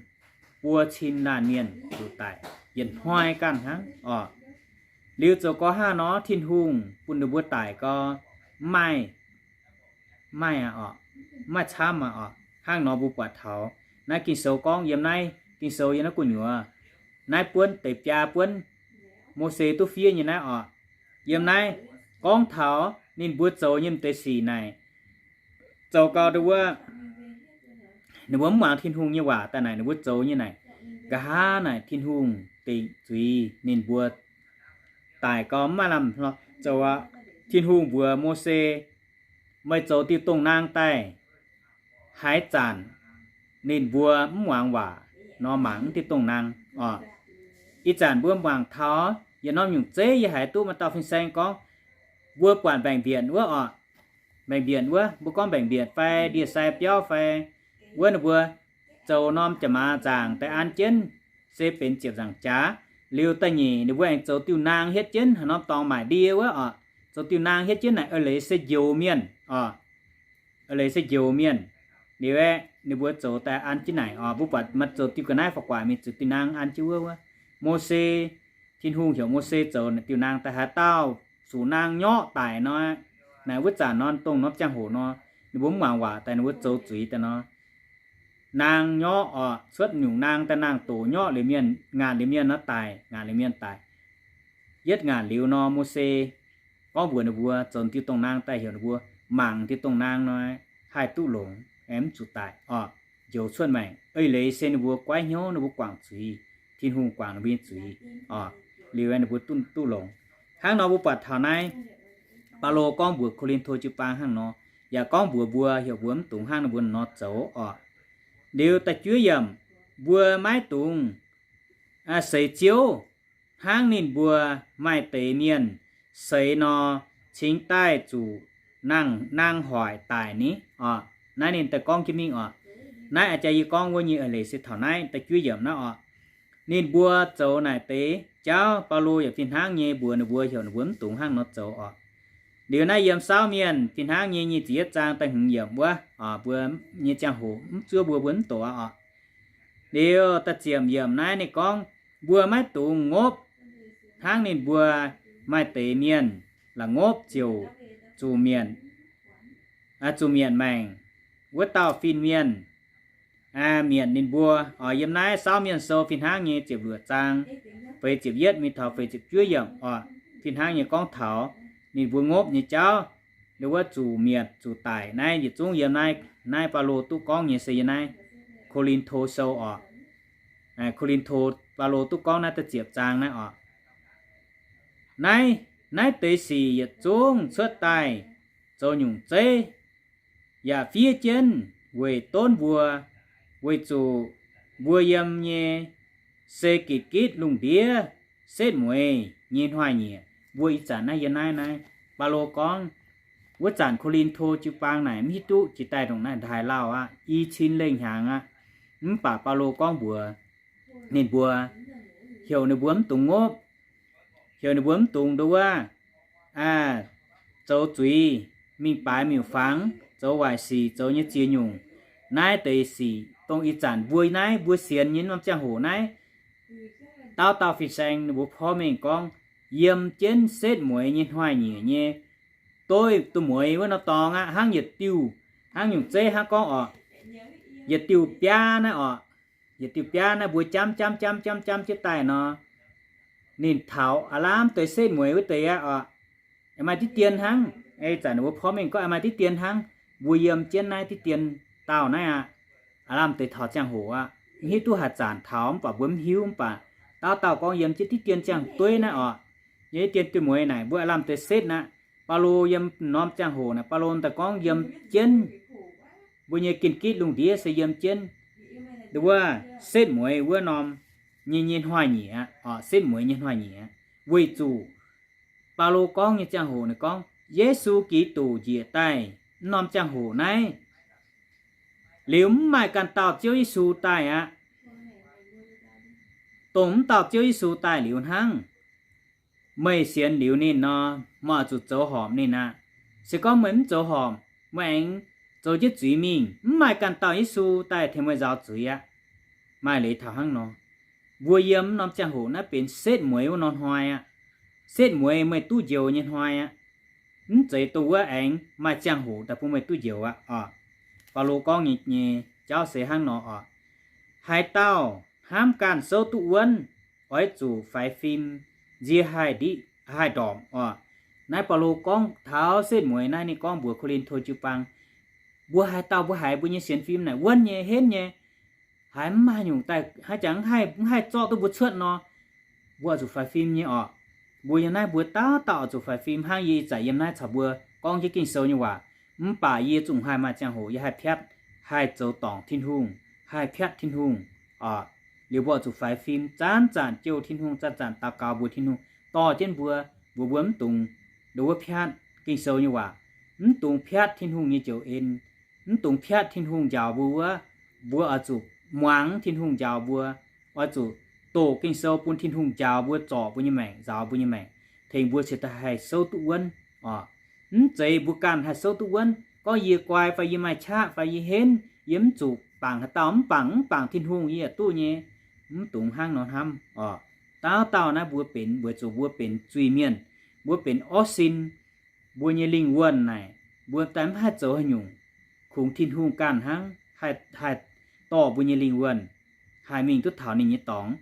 buo cin laanh mienh zuqc daic yietc hnoi ganh hnangv oc. Liuz zoux gorngv hnangv nor, Tin-Hungh bun ninh mbuo daic gau, mv maaih, mv maaih aqv oc, mv maaih camv aqv oc. Hnangv nor mbuo buatc taux naaiv Ging-Sou gorngv yiem naaiv Ging-Sou yiem naaiv gu'nyuoz, naaiv buonv deix biaa buonv Mose duqv fiev nyei naaiv oc. Yiem naaiv gorngv taux ninh mbuo zoux nyei m'deix sic naaic, zoux gau ndo wuov, ninh mbuo mv muangx Tin-Hungh nyei waac daaih naaic, ninh mbuo zoux nyei naaic, nqa'haav naaic Tin-Hungh dingc zuiz ninh mbuo daic gau, mv maaih lamh hnoi zoux aqv. Tin-Hungh mbuox Mose, meih zoux diuh dongh naang daaih, haaix zanc ninh mbuo mv muangx waac nor, mangc mv diuh dongh naang oc. Ih zanc mbuo mangc taux yietc norm nyungc zeiv yie haiz duqv maaih dauh fin-saeng gorngv, mbuo buatc mbaengc-mbienc wuov oc, mbaengc-mbienc wuov, mbuo gorngv mbaengc-mbienc fai ndie-sai biauv fai wuov, ninh mbuo zoux norm jaax-maaz nzaangc daaih an jienv, se benx ziepc nzaangc jaax. Liuz da'nyeic ninh mbuo aengx zoux diuh naang hietv jienv haaix norm dorngx maaic ndie wuov oc, zoux diuh naang hietv jienv naaic eix leiz se njoux mienh oc, eix leiz se njoux mienh. Liuz aeqv, ninh mbuo zoux daaih an jienv naaic oc, mbuo buatc maaih zoux diuh ga'naaiv fa'guaax mingh zoux diuh naang an jienv wuov wuov. Mose, Tin-Hungh heuc Mose zoux diuh naang daaih, haaix dauh zuqc naang nyorqv daic nor, naaic wuov zanc nor, dongh norm ziangh hoc nor, ninh mbuo mv muangx waac daaih, ninh mbuo zoux zuiz daaih nor, naang nyorqv oc, cuotv nyungc naang daaih, naang doqc nyorqv liuz mienh, ngaanc liuz mienh nor daic, ngaanc liuz mienh daic. Yietv ngaanc liuz nor, Mose gorngv mbuox ninh mbuo zoux diuh dongh naang daaih, heuc ninh mbuo mangc diuh dongh naang nor, haih duqv longx, aengx mv zuqc daic oc, njoux cuotv maengc. Eix leiz se ninh mbuo goiv hnyouv, ninh mbuo guangc zuiz, Tin-Hungh guangc ninh mbuo nyei zuiz oc. Liuz ninh mbuo duqv, duqv longx. Hnangv nor mbuo buatc taux naaiv, Baulo gorngv mbuox Ko^lin^to jiu-baang hnangv nor, yaac gorngv mbuox mbuo, heuc mbuo mv dungx hnangv ninh mbuo nor zoux oc. Liuz da'juov yiemc, mbuo maiv dungx seix Ziouv hnangv ninh mbuo maaih deix mienh seix nor, cingx daaih zuqc naang, naang hoic daic ni oc. Naaiv ninh daaih gorngv jienv mingh oc. Naaiv a'jang yie gorngv wuov nyei eix leiz se taux naaiv da'juov yiemc naaiv oc. Ninh mbuo zoux naaic deix jauv, Baulo yaac fih hnangv nyei mbuox ninh mbuo, heuc ninh mbuo mv dungx hnangv nor zoux oc. Liuz naaiv yiem Saauv Mienh fih hnangv nyei nyic ziepc yietv zaang da'hmz yiemc wuov, mbuo nyei ziangh hoc mv zuov mbuo, mbuo mv doqc aqv oc. Liuz da'ziepc yiemc naaiv ninh gorngv, mbuo maiv dungx ngopv hnangv ninh mbuo maaih deix mienh la'ngopv ziouc zuqc mietc, zuqc mietc maengc wuov dauh fin-mienh mietc ninh mbuo oc. Yiem naaiv Saauv Mienh Sou fih hnangv nyei ziepc luoqc zaang feix ziepc yietv mingh taux feix ziepc juov yiemc oc, fih hnangv nyei gorngv taux ninh mbuo ngopv nyei jauv, ndo wuov zuqc mietc zuqc daic. Naaiv yietc zungv yiem naaiv, naaiv Baulo duqv gorngv nyei se yiem naaiv Ko^lin^to Sou oc. Ko^lin^to, Baulo duqv gorngv naaiv da'ziepc zaang naaiv oc. Naaiv, naaiv deix sic yietc zungv cuotv daaih zoux nyungc zeiv yaac fiev jienv weic donv mbuo, weic zuqc mbuo yiem nyei se gitv-gitv lungh ndiev setv mueiz nyei hnoi-nyieqc. Mbuo ih zanc naaiv yiem naaiv, naaiv Baulo gorngv, wuov zanc Ko^lin^to jiu-baang naaic mv hiuv duqv jiex daaih ndongc naaiv ndaaih lauh aqv, i cin lengh hnyangx aqv. Mv baac Baulo gorngv mbuox ninh mbuo, heuc ninh mbuo mv dungx ngopv, heuc ninh mbuo mv dungx nduov, zoux zuiz, mingh baaix miuc-fangx, zoux waaic sic, zoux nyei ziex nyungc. Naaiv deix sic dongh ih zanc mbuo naaiv mbuo sienx nyei norm ziangh hoc naaiv, dauh dauh fin-saeng ninh mbuo porv mengh gorngv, yiem jienv setv mueiz nyei hnoi-nyieqc nyei, doix duqv mueiz wuov norm dorngx aqv, hnangv yietc diuh, hnangv nyungc zeiv hnangv gorngv oc, yietc diuh biaav naaiv oc, yietc diuh biaav naaiv mbuo jamv jamv jamv jamv jamv jienv daaih nor, ninh taux aav lamh deix setv mueiz wuov deix aqv oc. Maaih diqv dien hnangv, ih zanc ninh mbuo porv mengh gorngv maaih diqv dien hnangv, mbuo yiem jienv naaiv diqv dien dauh naaiv aqv. Aav lamh deix taux ziangh hoc aqv, mv hiuv duqv haaix zanc taux, mv baac mbuo mv hiuv, mv baac dauh dauh gorngv yiem jienv diqv dien ziangh dueiv naaiv oc. Yiem diqv dien diuh mueiz naaic mbuo aav lamh deix setv aqv. Baulo yiem norm ziangh hoc naaic, Baulo daaih gorngv yiem jienv mbuo nyei gin-gitv lungh ndiev se yiem jienv nduov setv mueiz wuov norm nyei, nyei hnoi-nyieqc aqv, setv mueiz nyei hnoi-nyieqc aqv. Weic zuqc Baulo gorngv nyei ziangh hoc ninh gorngv, Yesu Giduc njiec daaih mv norm ziangh hoc naaiv, liuz mv maaih ganh dauh Ziouv Yesu daaih aqv. Dongh mv dauh Ziouv Yesu daaih liuz hnangv, meih sienx liuz ninh nor, meih oix zuqc zoux horpc ninh aqv. Se gorngv meih mv zoux horpc, meih aengx zoux jienv zuiz mingh, mv maaih ganh dauh Yesu daaih tengx meih nzaaux zuiz aqv. Maaih leiz taux hnangv nor, mbuo yiem norm ziangh hoc naaiv benx setv mueiz wuov norm hnoi aqv. Setv mueiz meih duqv njoux nyei hnoi aqv. Mv zeiz dongh wuov aengx maaih ziangh hoc daaih bun meih duqv njoux aqv oc. Baulo gorngv nyei, nyei jauv se hnangv nor oc. Haaix dauh hnamv ganh souv duqv wuonv, oix zuqc faix fim nzie haih ndiqv haih ndorpc oc. Naaiv Baulo gorngv taux setv mueiz naaiv, ninh gorngv mbuox Ko^lin^to jiu-baang, mbuo haaix dauh mbuo haiz mbuo nyei sienx fim naaic wuonv nyei, henv nyei, haiz mv maaih nyungc daaih, haaix jangx mv haih zorqv duqv mbuo cuotv nor, mbuo oix zuqc faix fim nyei oc. Mbuo yiem naaiv mbuo dauh dauh oix zuqc faix fim hnangv yie ih zanc yiem naaiv caux mbuo gorngv jienv Ging-Sou nyei waac. Mv baac yie zungv haih maaih ziangh hoc yie haih piatv, haih zoux dorngc Tin-Hungh, haih piatv Tin-Hungh oc. Liuz mbuo oix zuqc faix fim, zanc-zanc jouh Tin-Hungh, zanc-zanc daux gaux mbuox Tin-Hungh dorh jienv mbuo, mbuox mbuo mv dungx nduov wuov piatv Ging-Sou nyei waac, mv dungx piatv Tin-Hungh nyei njoux en, mv dungx piatv Tin-Hungh njaaux mbuo wuov. Mbuo oix zuqc muangx Tin-Hungh njaaux mbuo, oix zuqc doqc Ging-Sou bun Tin-Hungh njaaux mbuo, zorc mbuo nyei maengc, nzaaux mbuo nyei maengc, tengx mbuo cingx daaih haih souv duqv wuonv oc. Mv zeiz mbuo ganh haih souv duqv wuonv, gorngv yie guai fai yie maaih qaqv fai yie henv, yie mv zuqc bangc haaix dauh, mv bangc, mv bangc Tin-Hungh yie yaac duqv nyei. Mv dungx hnangv nor hnamv oc. Dauh dauh naaiv mbuo benx, weic zuqc mbuo benx zuiz-mienh, mbuo benx orv sin, mbuo nyei lingh wuonh naaic, mbuo daaih mv haih zoux haaix nyungc, kungx Tin-Hungh ganh hnangv haih, haih dorh mbuo nyei lingh wuonh, haih mingh duqv taux ninh nyei dorngx.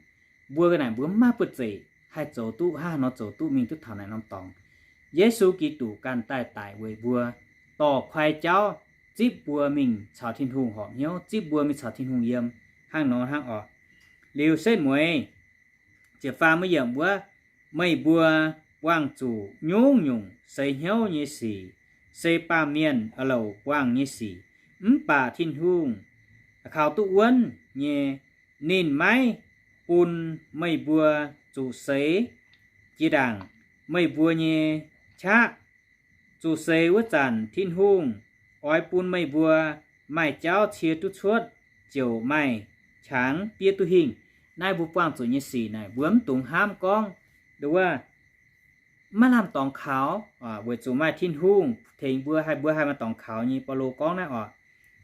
Mbuo ga'naaic mbuo mv maaih buoz-zeic haih zoux duqv, hnangv haaix nor zoux duqv mingh duqv taux naaic norm dorngx. Yesu Giduc ganh daaih daic weic mbuo, dorh koi jauv zipv mbuo mingh caux Tin-Hungh horpc hnyouv, zipv mbuo mingh caux Tin-Hungh yiem, hnangv nor hnangv oc. Liuz setv mueiz ziepc faam yiemc wuov, meih mbuo buangh zuqc nyungc-nyungc seix hnyouv nyei sic, se baamh mienh a'louc buangh nyei sic. Mv baac Tin-Hungh kaux duqv wuonv nyei, ninh maiv bun meih mbuo zuqc seix jiex ndaangc meih mbuo nyei qaqv. Zuqc seix wuov zanc Tin-Hungh oix bun meih mbuo maaih jauv cie duqv cuotv, ziouc maaih qangx biev duqv hingh. Naaiv mbuo buangh zuqc nyei sic naaic, mbuo mv dungx hnamv gorngv nduov maiv lamh dorngx kaux, weic zuqc maaih Tin-Hungh tengx mbuo, haih, mbuo haih maaih dorngx kaux nyei. Baulo gorngv naaiv oc,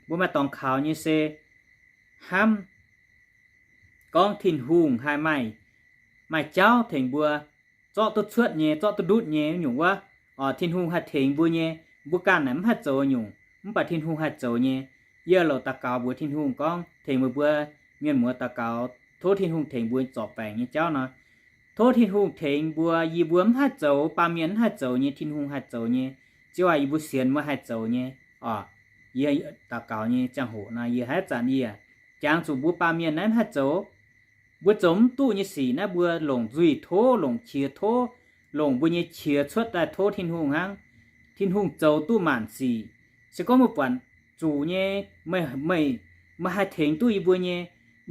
mbuo maaih dorngx kaux nyei se hnamv gorngv Tin-Hungh haih maaih, maaih jauv tengx mbuo zorqv duqv cuotv nyei, zorqv duqv ndutv nyei nyungc wuov. Tin-Hungh haih tengx mbuo nyei. Mbuo ganh naaic mv haih zoux nyungc, mv baac Tin-Hungh haih zoux nyei. Yie louc daux gaux mbuox Tin-Hungh gorngv tengx meih mbuo mienh muoz daux gaux, tov Tin-Hungh tengx mbuo zorc baengc nyei jauv nor. Tov Tin-Hungh tengx mbuo, yie mbuo mv haih zoux, baamh mienh mv haih zoux nyei, Tin-Hungh haih zoux nyei. Ziouv aac, yie mbuo sienx meih haih zoux nyei oc. Yie daux gaux nyei ziangh hoc nor, yie haaix zanc yie jangx zuqc mbuo baamh mienh naaiv mv haih zoux. Mbuo zoux mv duqv nyei sic naaiv, mbuo longc nzuih tov, longc qiex tov, longc mbuo nyei qiex cuotv daaih tov Tin-Hungh hnangv. Tin-Hungh zoux duqv maanc sic. Se gorngv meih buatc zuqc nyei, meih, meih, meih haih tengx duqv yie mbuo nyei.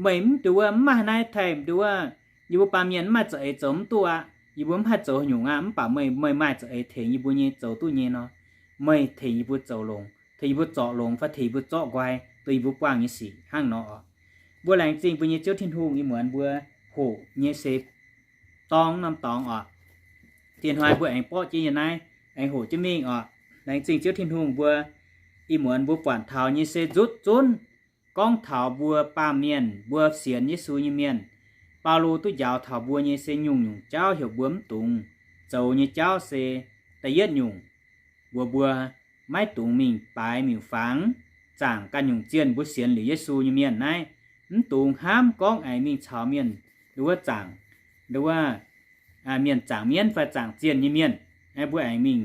Meih mv duqv wuov, mv maaih naaiv taaih duqv wuov, yie mbuo baamh mienh mv maaih za'eix zoux mv duqv aqv. Yie mbuo mv haih zoux haaix nyungc aqv. Mv baac meih, meih maaih za'eix tengx yie mbuo nyei zoux duqv nyei nor, meih tengx yie mbuo zoux longx, tengx yie mbuo zorc longx fai tengx yie mbuo zorqv nqoi dongh yie mbuo buangh nyei sic hnangv nor oc. Mbuo laengz zingh mbuo nyei Ziouv Tin-Hungh, ih muonz mbuo hoqc nyei se dorngv norm dorngx oc. Diex hnoi mbuo aengx borqv jienv yiem naaiv, aengx hoqc jienv mingh oc. Laengz zingh Ziouv Tin-Hungh mbuo, ih muonz mbuo buatc taux nyei se nzutv zunv gorngv taux mbuo baamh mienh, mbuo sienx Yesu nyei mienh. Baulo duqv njaaux taux mbuo nyei se nyungc-nyungc jauv heuc mbuo mv dungx zoux nyei jauv se, da'yietv nyungc, mbuox mbuo maiv dungx mingh baaix miuc-fangx zaangc ganh nyungc zienh. Mbuo sienx liuz Yesu nyei mienh naaiv, mv dungx hnamv gorngv aengx mingh caux mienh, nduov zaangc, nduov mienh zaangc mienv fai zaangc zienh nyei mienh. Mbuo aengx mingh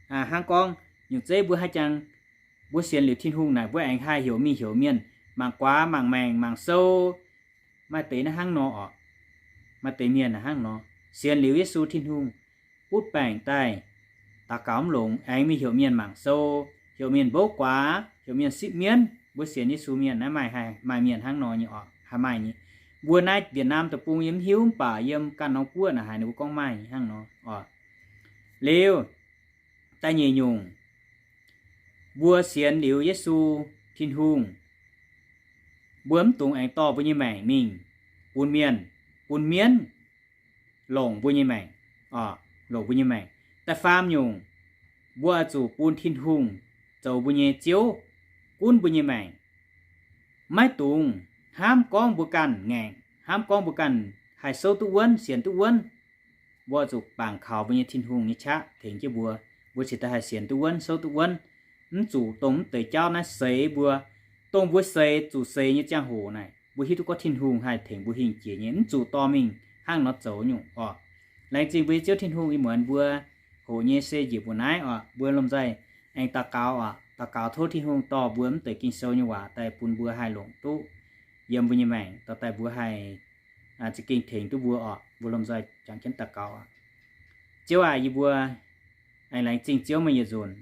hnangv gorngv nyungc zeiv mbuo haih jangx, mbuo sienx liuz Tin-Hungh naaic, mbuo aengx haih heuc mingh heuc mienh mangc guaax, mangc maengc, mangc sou. Maaih deix naaiv hnangv nor oc. Maaih deix mienh hnangv nor, sienx liuz Yesu Tin-Hungh, butv baengc daaih daux gaux mv longx, aengx mingh heuc mienh mangc sou, heuc mienh mbouv guaax, heuc mienh sipv mienv. Mbuo sienx Yesu mienh naaiv maaih, maaih mienh hnangv nor nyei oc, haih maaih nyei. Mbuo naaiv Việt Nam deic-bung yie mv hiuv, mv baac yiem ganh norm guoqv naaic haiz ninh mbuo gorngv maaih hnangv nor oc. Liuz, da'nyeic nyungc, mbuo sienx liuz Yesu Tin-Hungh, mbuo mv dungx aengx dorh mbuo nyei maengc mingh bun mienh, bun mienv longc mbuo nyei maengc, longc mbuo nyei maengc. Da'faam nyungc, mbuo oix zuqc bun Tin-Hungh zoux mbuo nyei Ziouv, gunv mbuo nyei maengc. Maiv dungx hnamv gorngv mbuo ganh ngaengc, hnamv gorngv mbuo ganh haih souv duqv wuonv, sienx duqv wuonv. Mbuo zuqc bangc kaux mbuo nyei Tin-Hungh nyei qaqv tengx jienv mbuo, mbuo cingx daaih haih sienx duqv wuonv, souv duqv wuonv. Mv zuqc dongh mv deix jauv naaiv seix mbuo. Dongh mbuo seix, zuqc seix nyei ziangh hoc naaic, mbuo hiuv duqv gorngv Tin-Hungh haih tengx mbuo hingh jiex nyei, mv zuqc dorh mingh hnangv nor zoux nyungc oc. Laengz zingh mbuo nyei Ziouv Tin-Hungh, ih muonz mbuo hoqc nyei se njiec mbuo naaiv oc. Mbuo lomh nzoih aengx daux gaux oc. Daux gaux tov Tin-Hungh dorh mbuo mv deix Ging-Sou nyei waac daaih bun mbuo haih longc duqv yiem mbuo nyei maengc, dorh daaih mbuo haih za'gengh tengx duqv mbuo oc. Mbuo lomh nzoih jangx jienv daux gaux oc. Ziouv aac, yie mbuo aengx laengz zingh Ziouv meih yietc nzunc,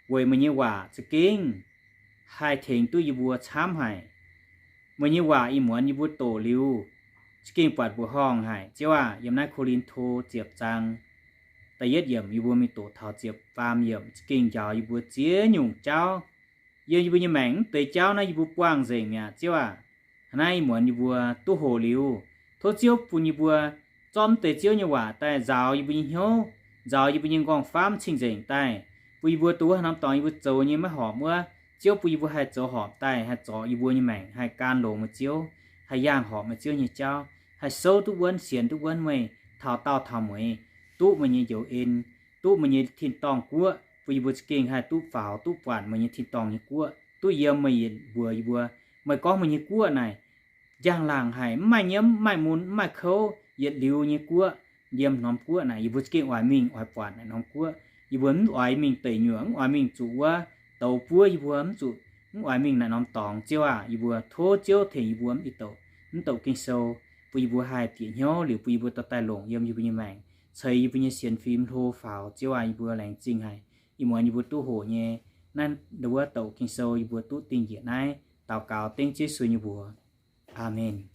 weic meih nyei waac za'gengh haih tengx duqv yie mbuo camv haic. Meih nyei waac ih muonz yie mbuo doqc liuz, za'gengh buatc mbuoqc horngh haic. Ziouv aac, yiem naaiv Ko^lin^to ziepc zaang da'yietv yiemc, yie mbuo mingh doqc taux ziepc faam yiemc, za'gengh njaaux yie mbuo ziex nyungc jauv. Yiem yie mbuo nyei maengc mv deix jauv naaiv yie mbuo buangh nzengc mi'aqv. Ziouv aac, hnangv naaiv ih muonz yie mbuo duqv hoqc liuz, tov Ziouv bun yie mbuo zorqv mv deix Ziouv nyei waac daaih nzaaux yie mbuo nyei hnyouv, nzaaux yie mbuo nyei nqorngv-famv cing-nzengc daaih, bun yie mbuo duqv haaix norm dorngx yie mbuo zoux nyei maiv horpc wuov, Ziouv bun yie mbuo haih zoux horpc daaih, haih zorc yie mbuo nyei maengc haih gan longx meih Ziouv, haih yangh horpc meih Ziouv nyei jauv, haih souv duqv wuonv, sienx duqv wuonv meih taux daauh taux mueiz, duqv meih nyei njoux en, duqv meih nyei tin-dorngh guoqv, bun yie mbuo za'gengh haih duqv faaux, duqv buatc meih nyei tin-dorngh nyei guoqv, duqv yiem meih yietc mbuox yie mbuo. Meih gorngv meih nyei guoqv naaic njang-laangc haic, mv maaih nyiemv, mv maaih mun, mv maaih kouv, yietc liuz nyei guoqv. Yiem norm guoqv naaic yie mbuo za'gengh oix mingh oix buatc naaic norm guoqv. Yie mbuo mv oix mingh deic nyuoqc, mv oix mingh zuqc wuov douz buov yie mbuo, mv zuqc, mv oix mingh naaic norm dorngx. Ziouv aac, yie mbuo tov Ziouv tengx yie mbuo mv douc, mv douc Ging-Sou, bun yie mbuo haih bieqc hnyouv liuz bun yie mbuo dorh daaih longc yiem yie mbuo nyei maengc, ceix yie mbuo nyei sienx fim hlo faaux. Ziouv aac, yie mbuo laengz zingh haic. Ih muonz yie mbuo duqv hoqc nyei naaiv wuov douc Ging-Sou yie mbuo duqv dingh njiec naaiv. Daux gaux dengv Ziouv Yesu nyei mbuox. Aamen.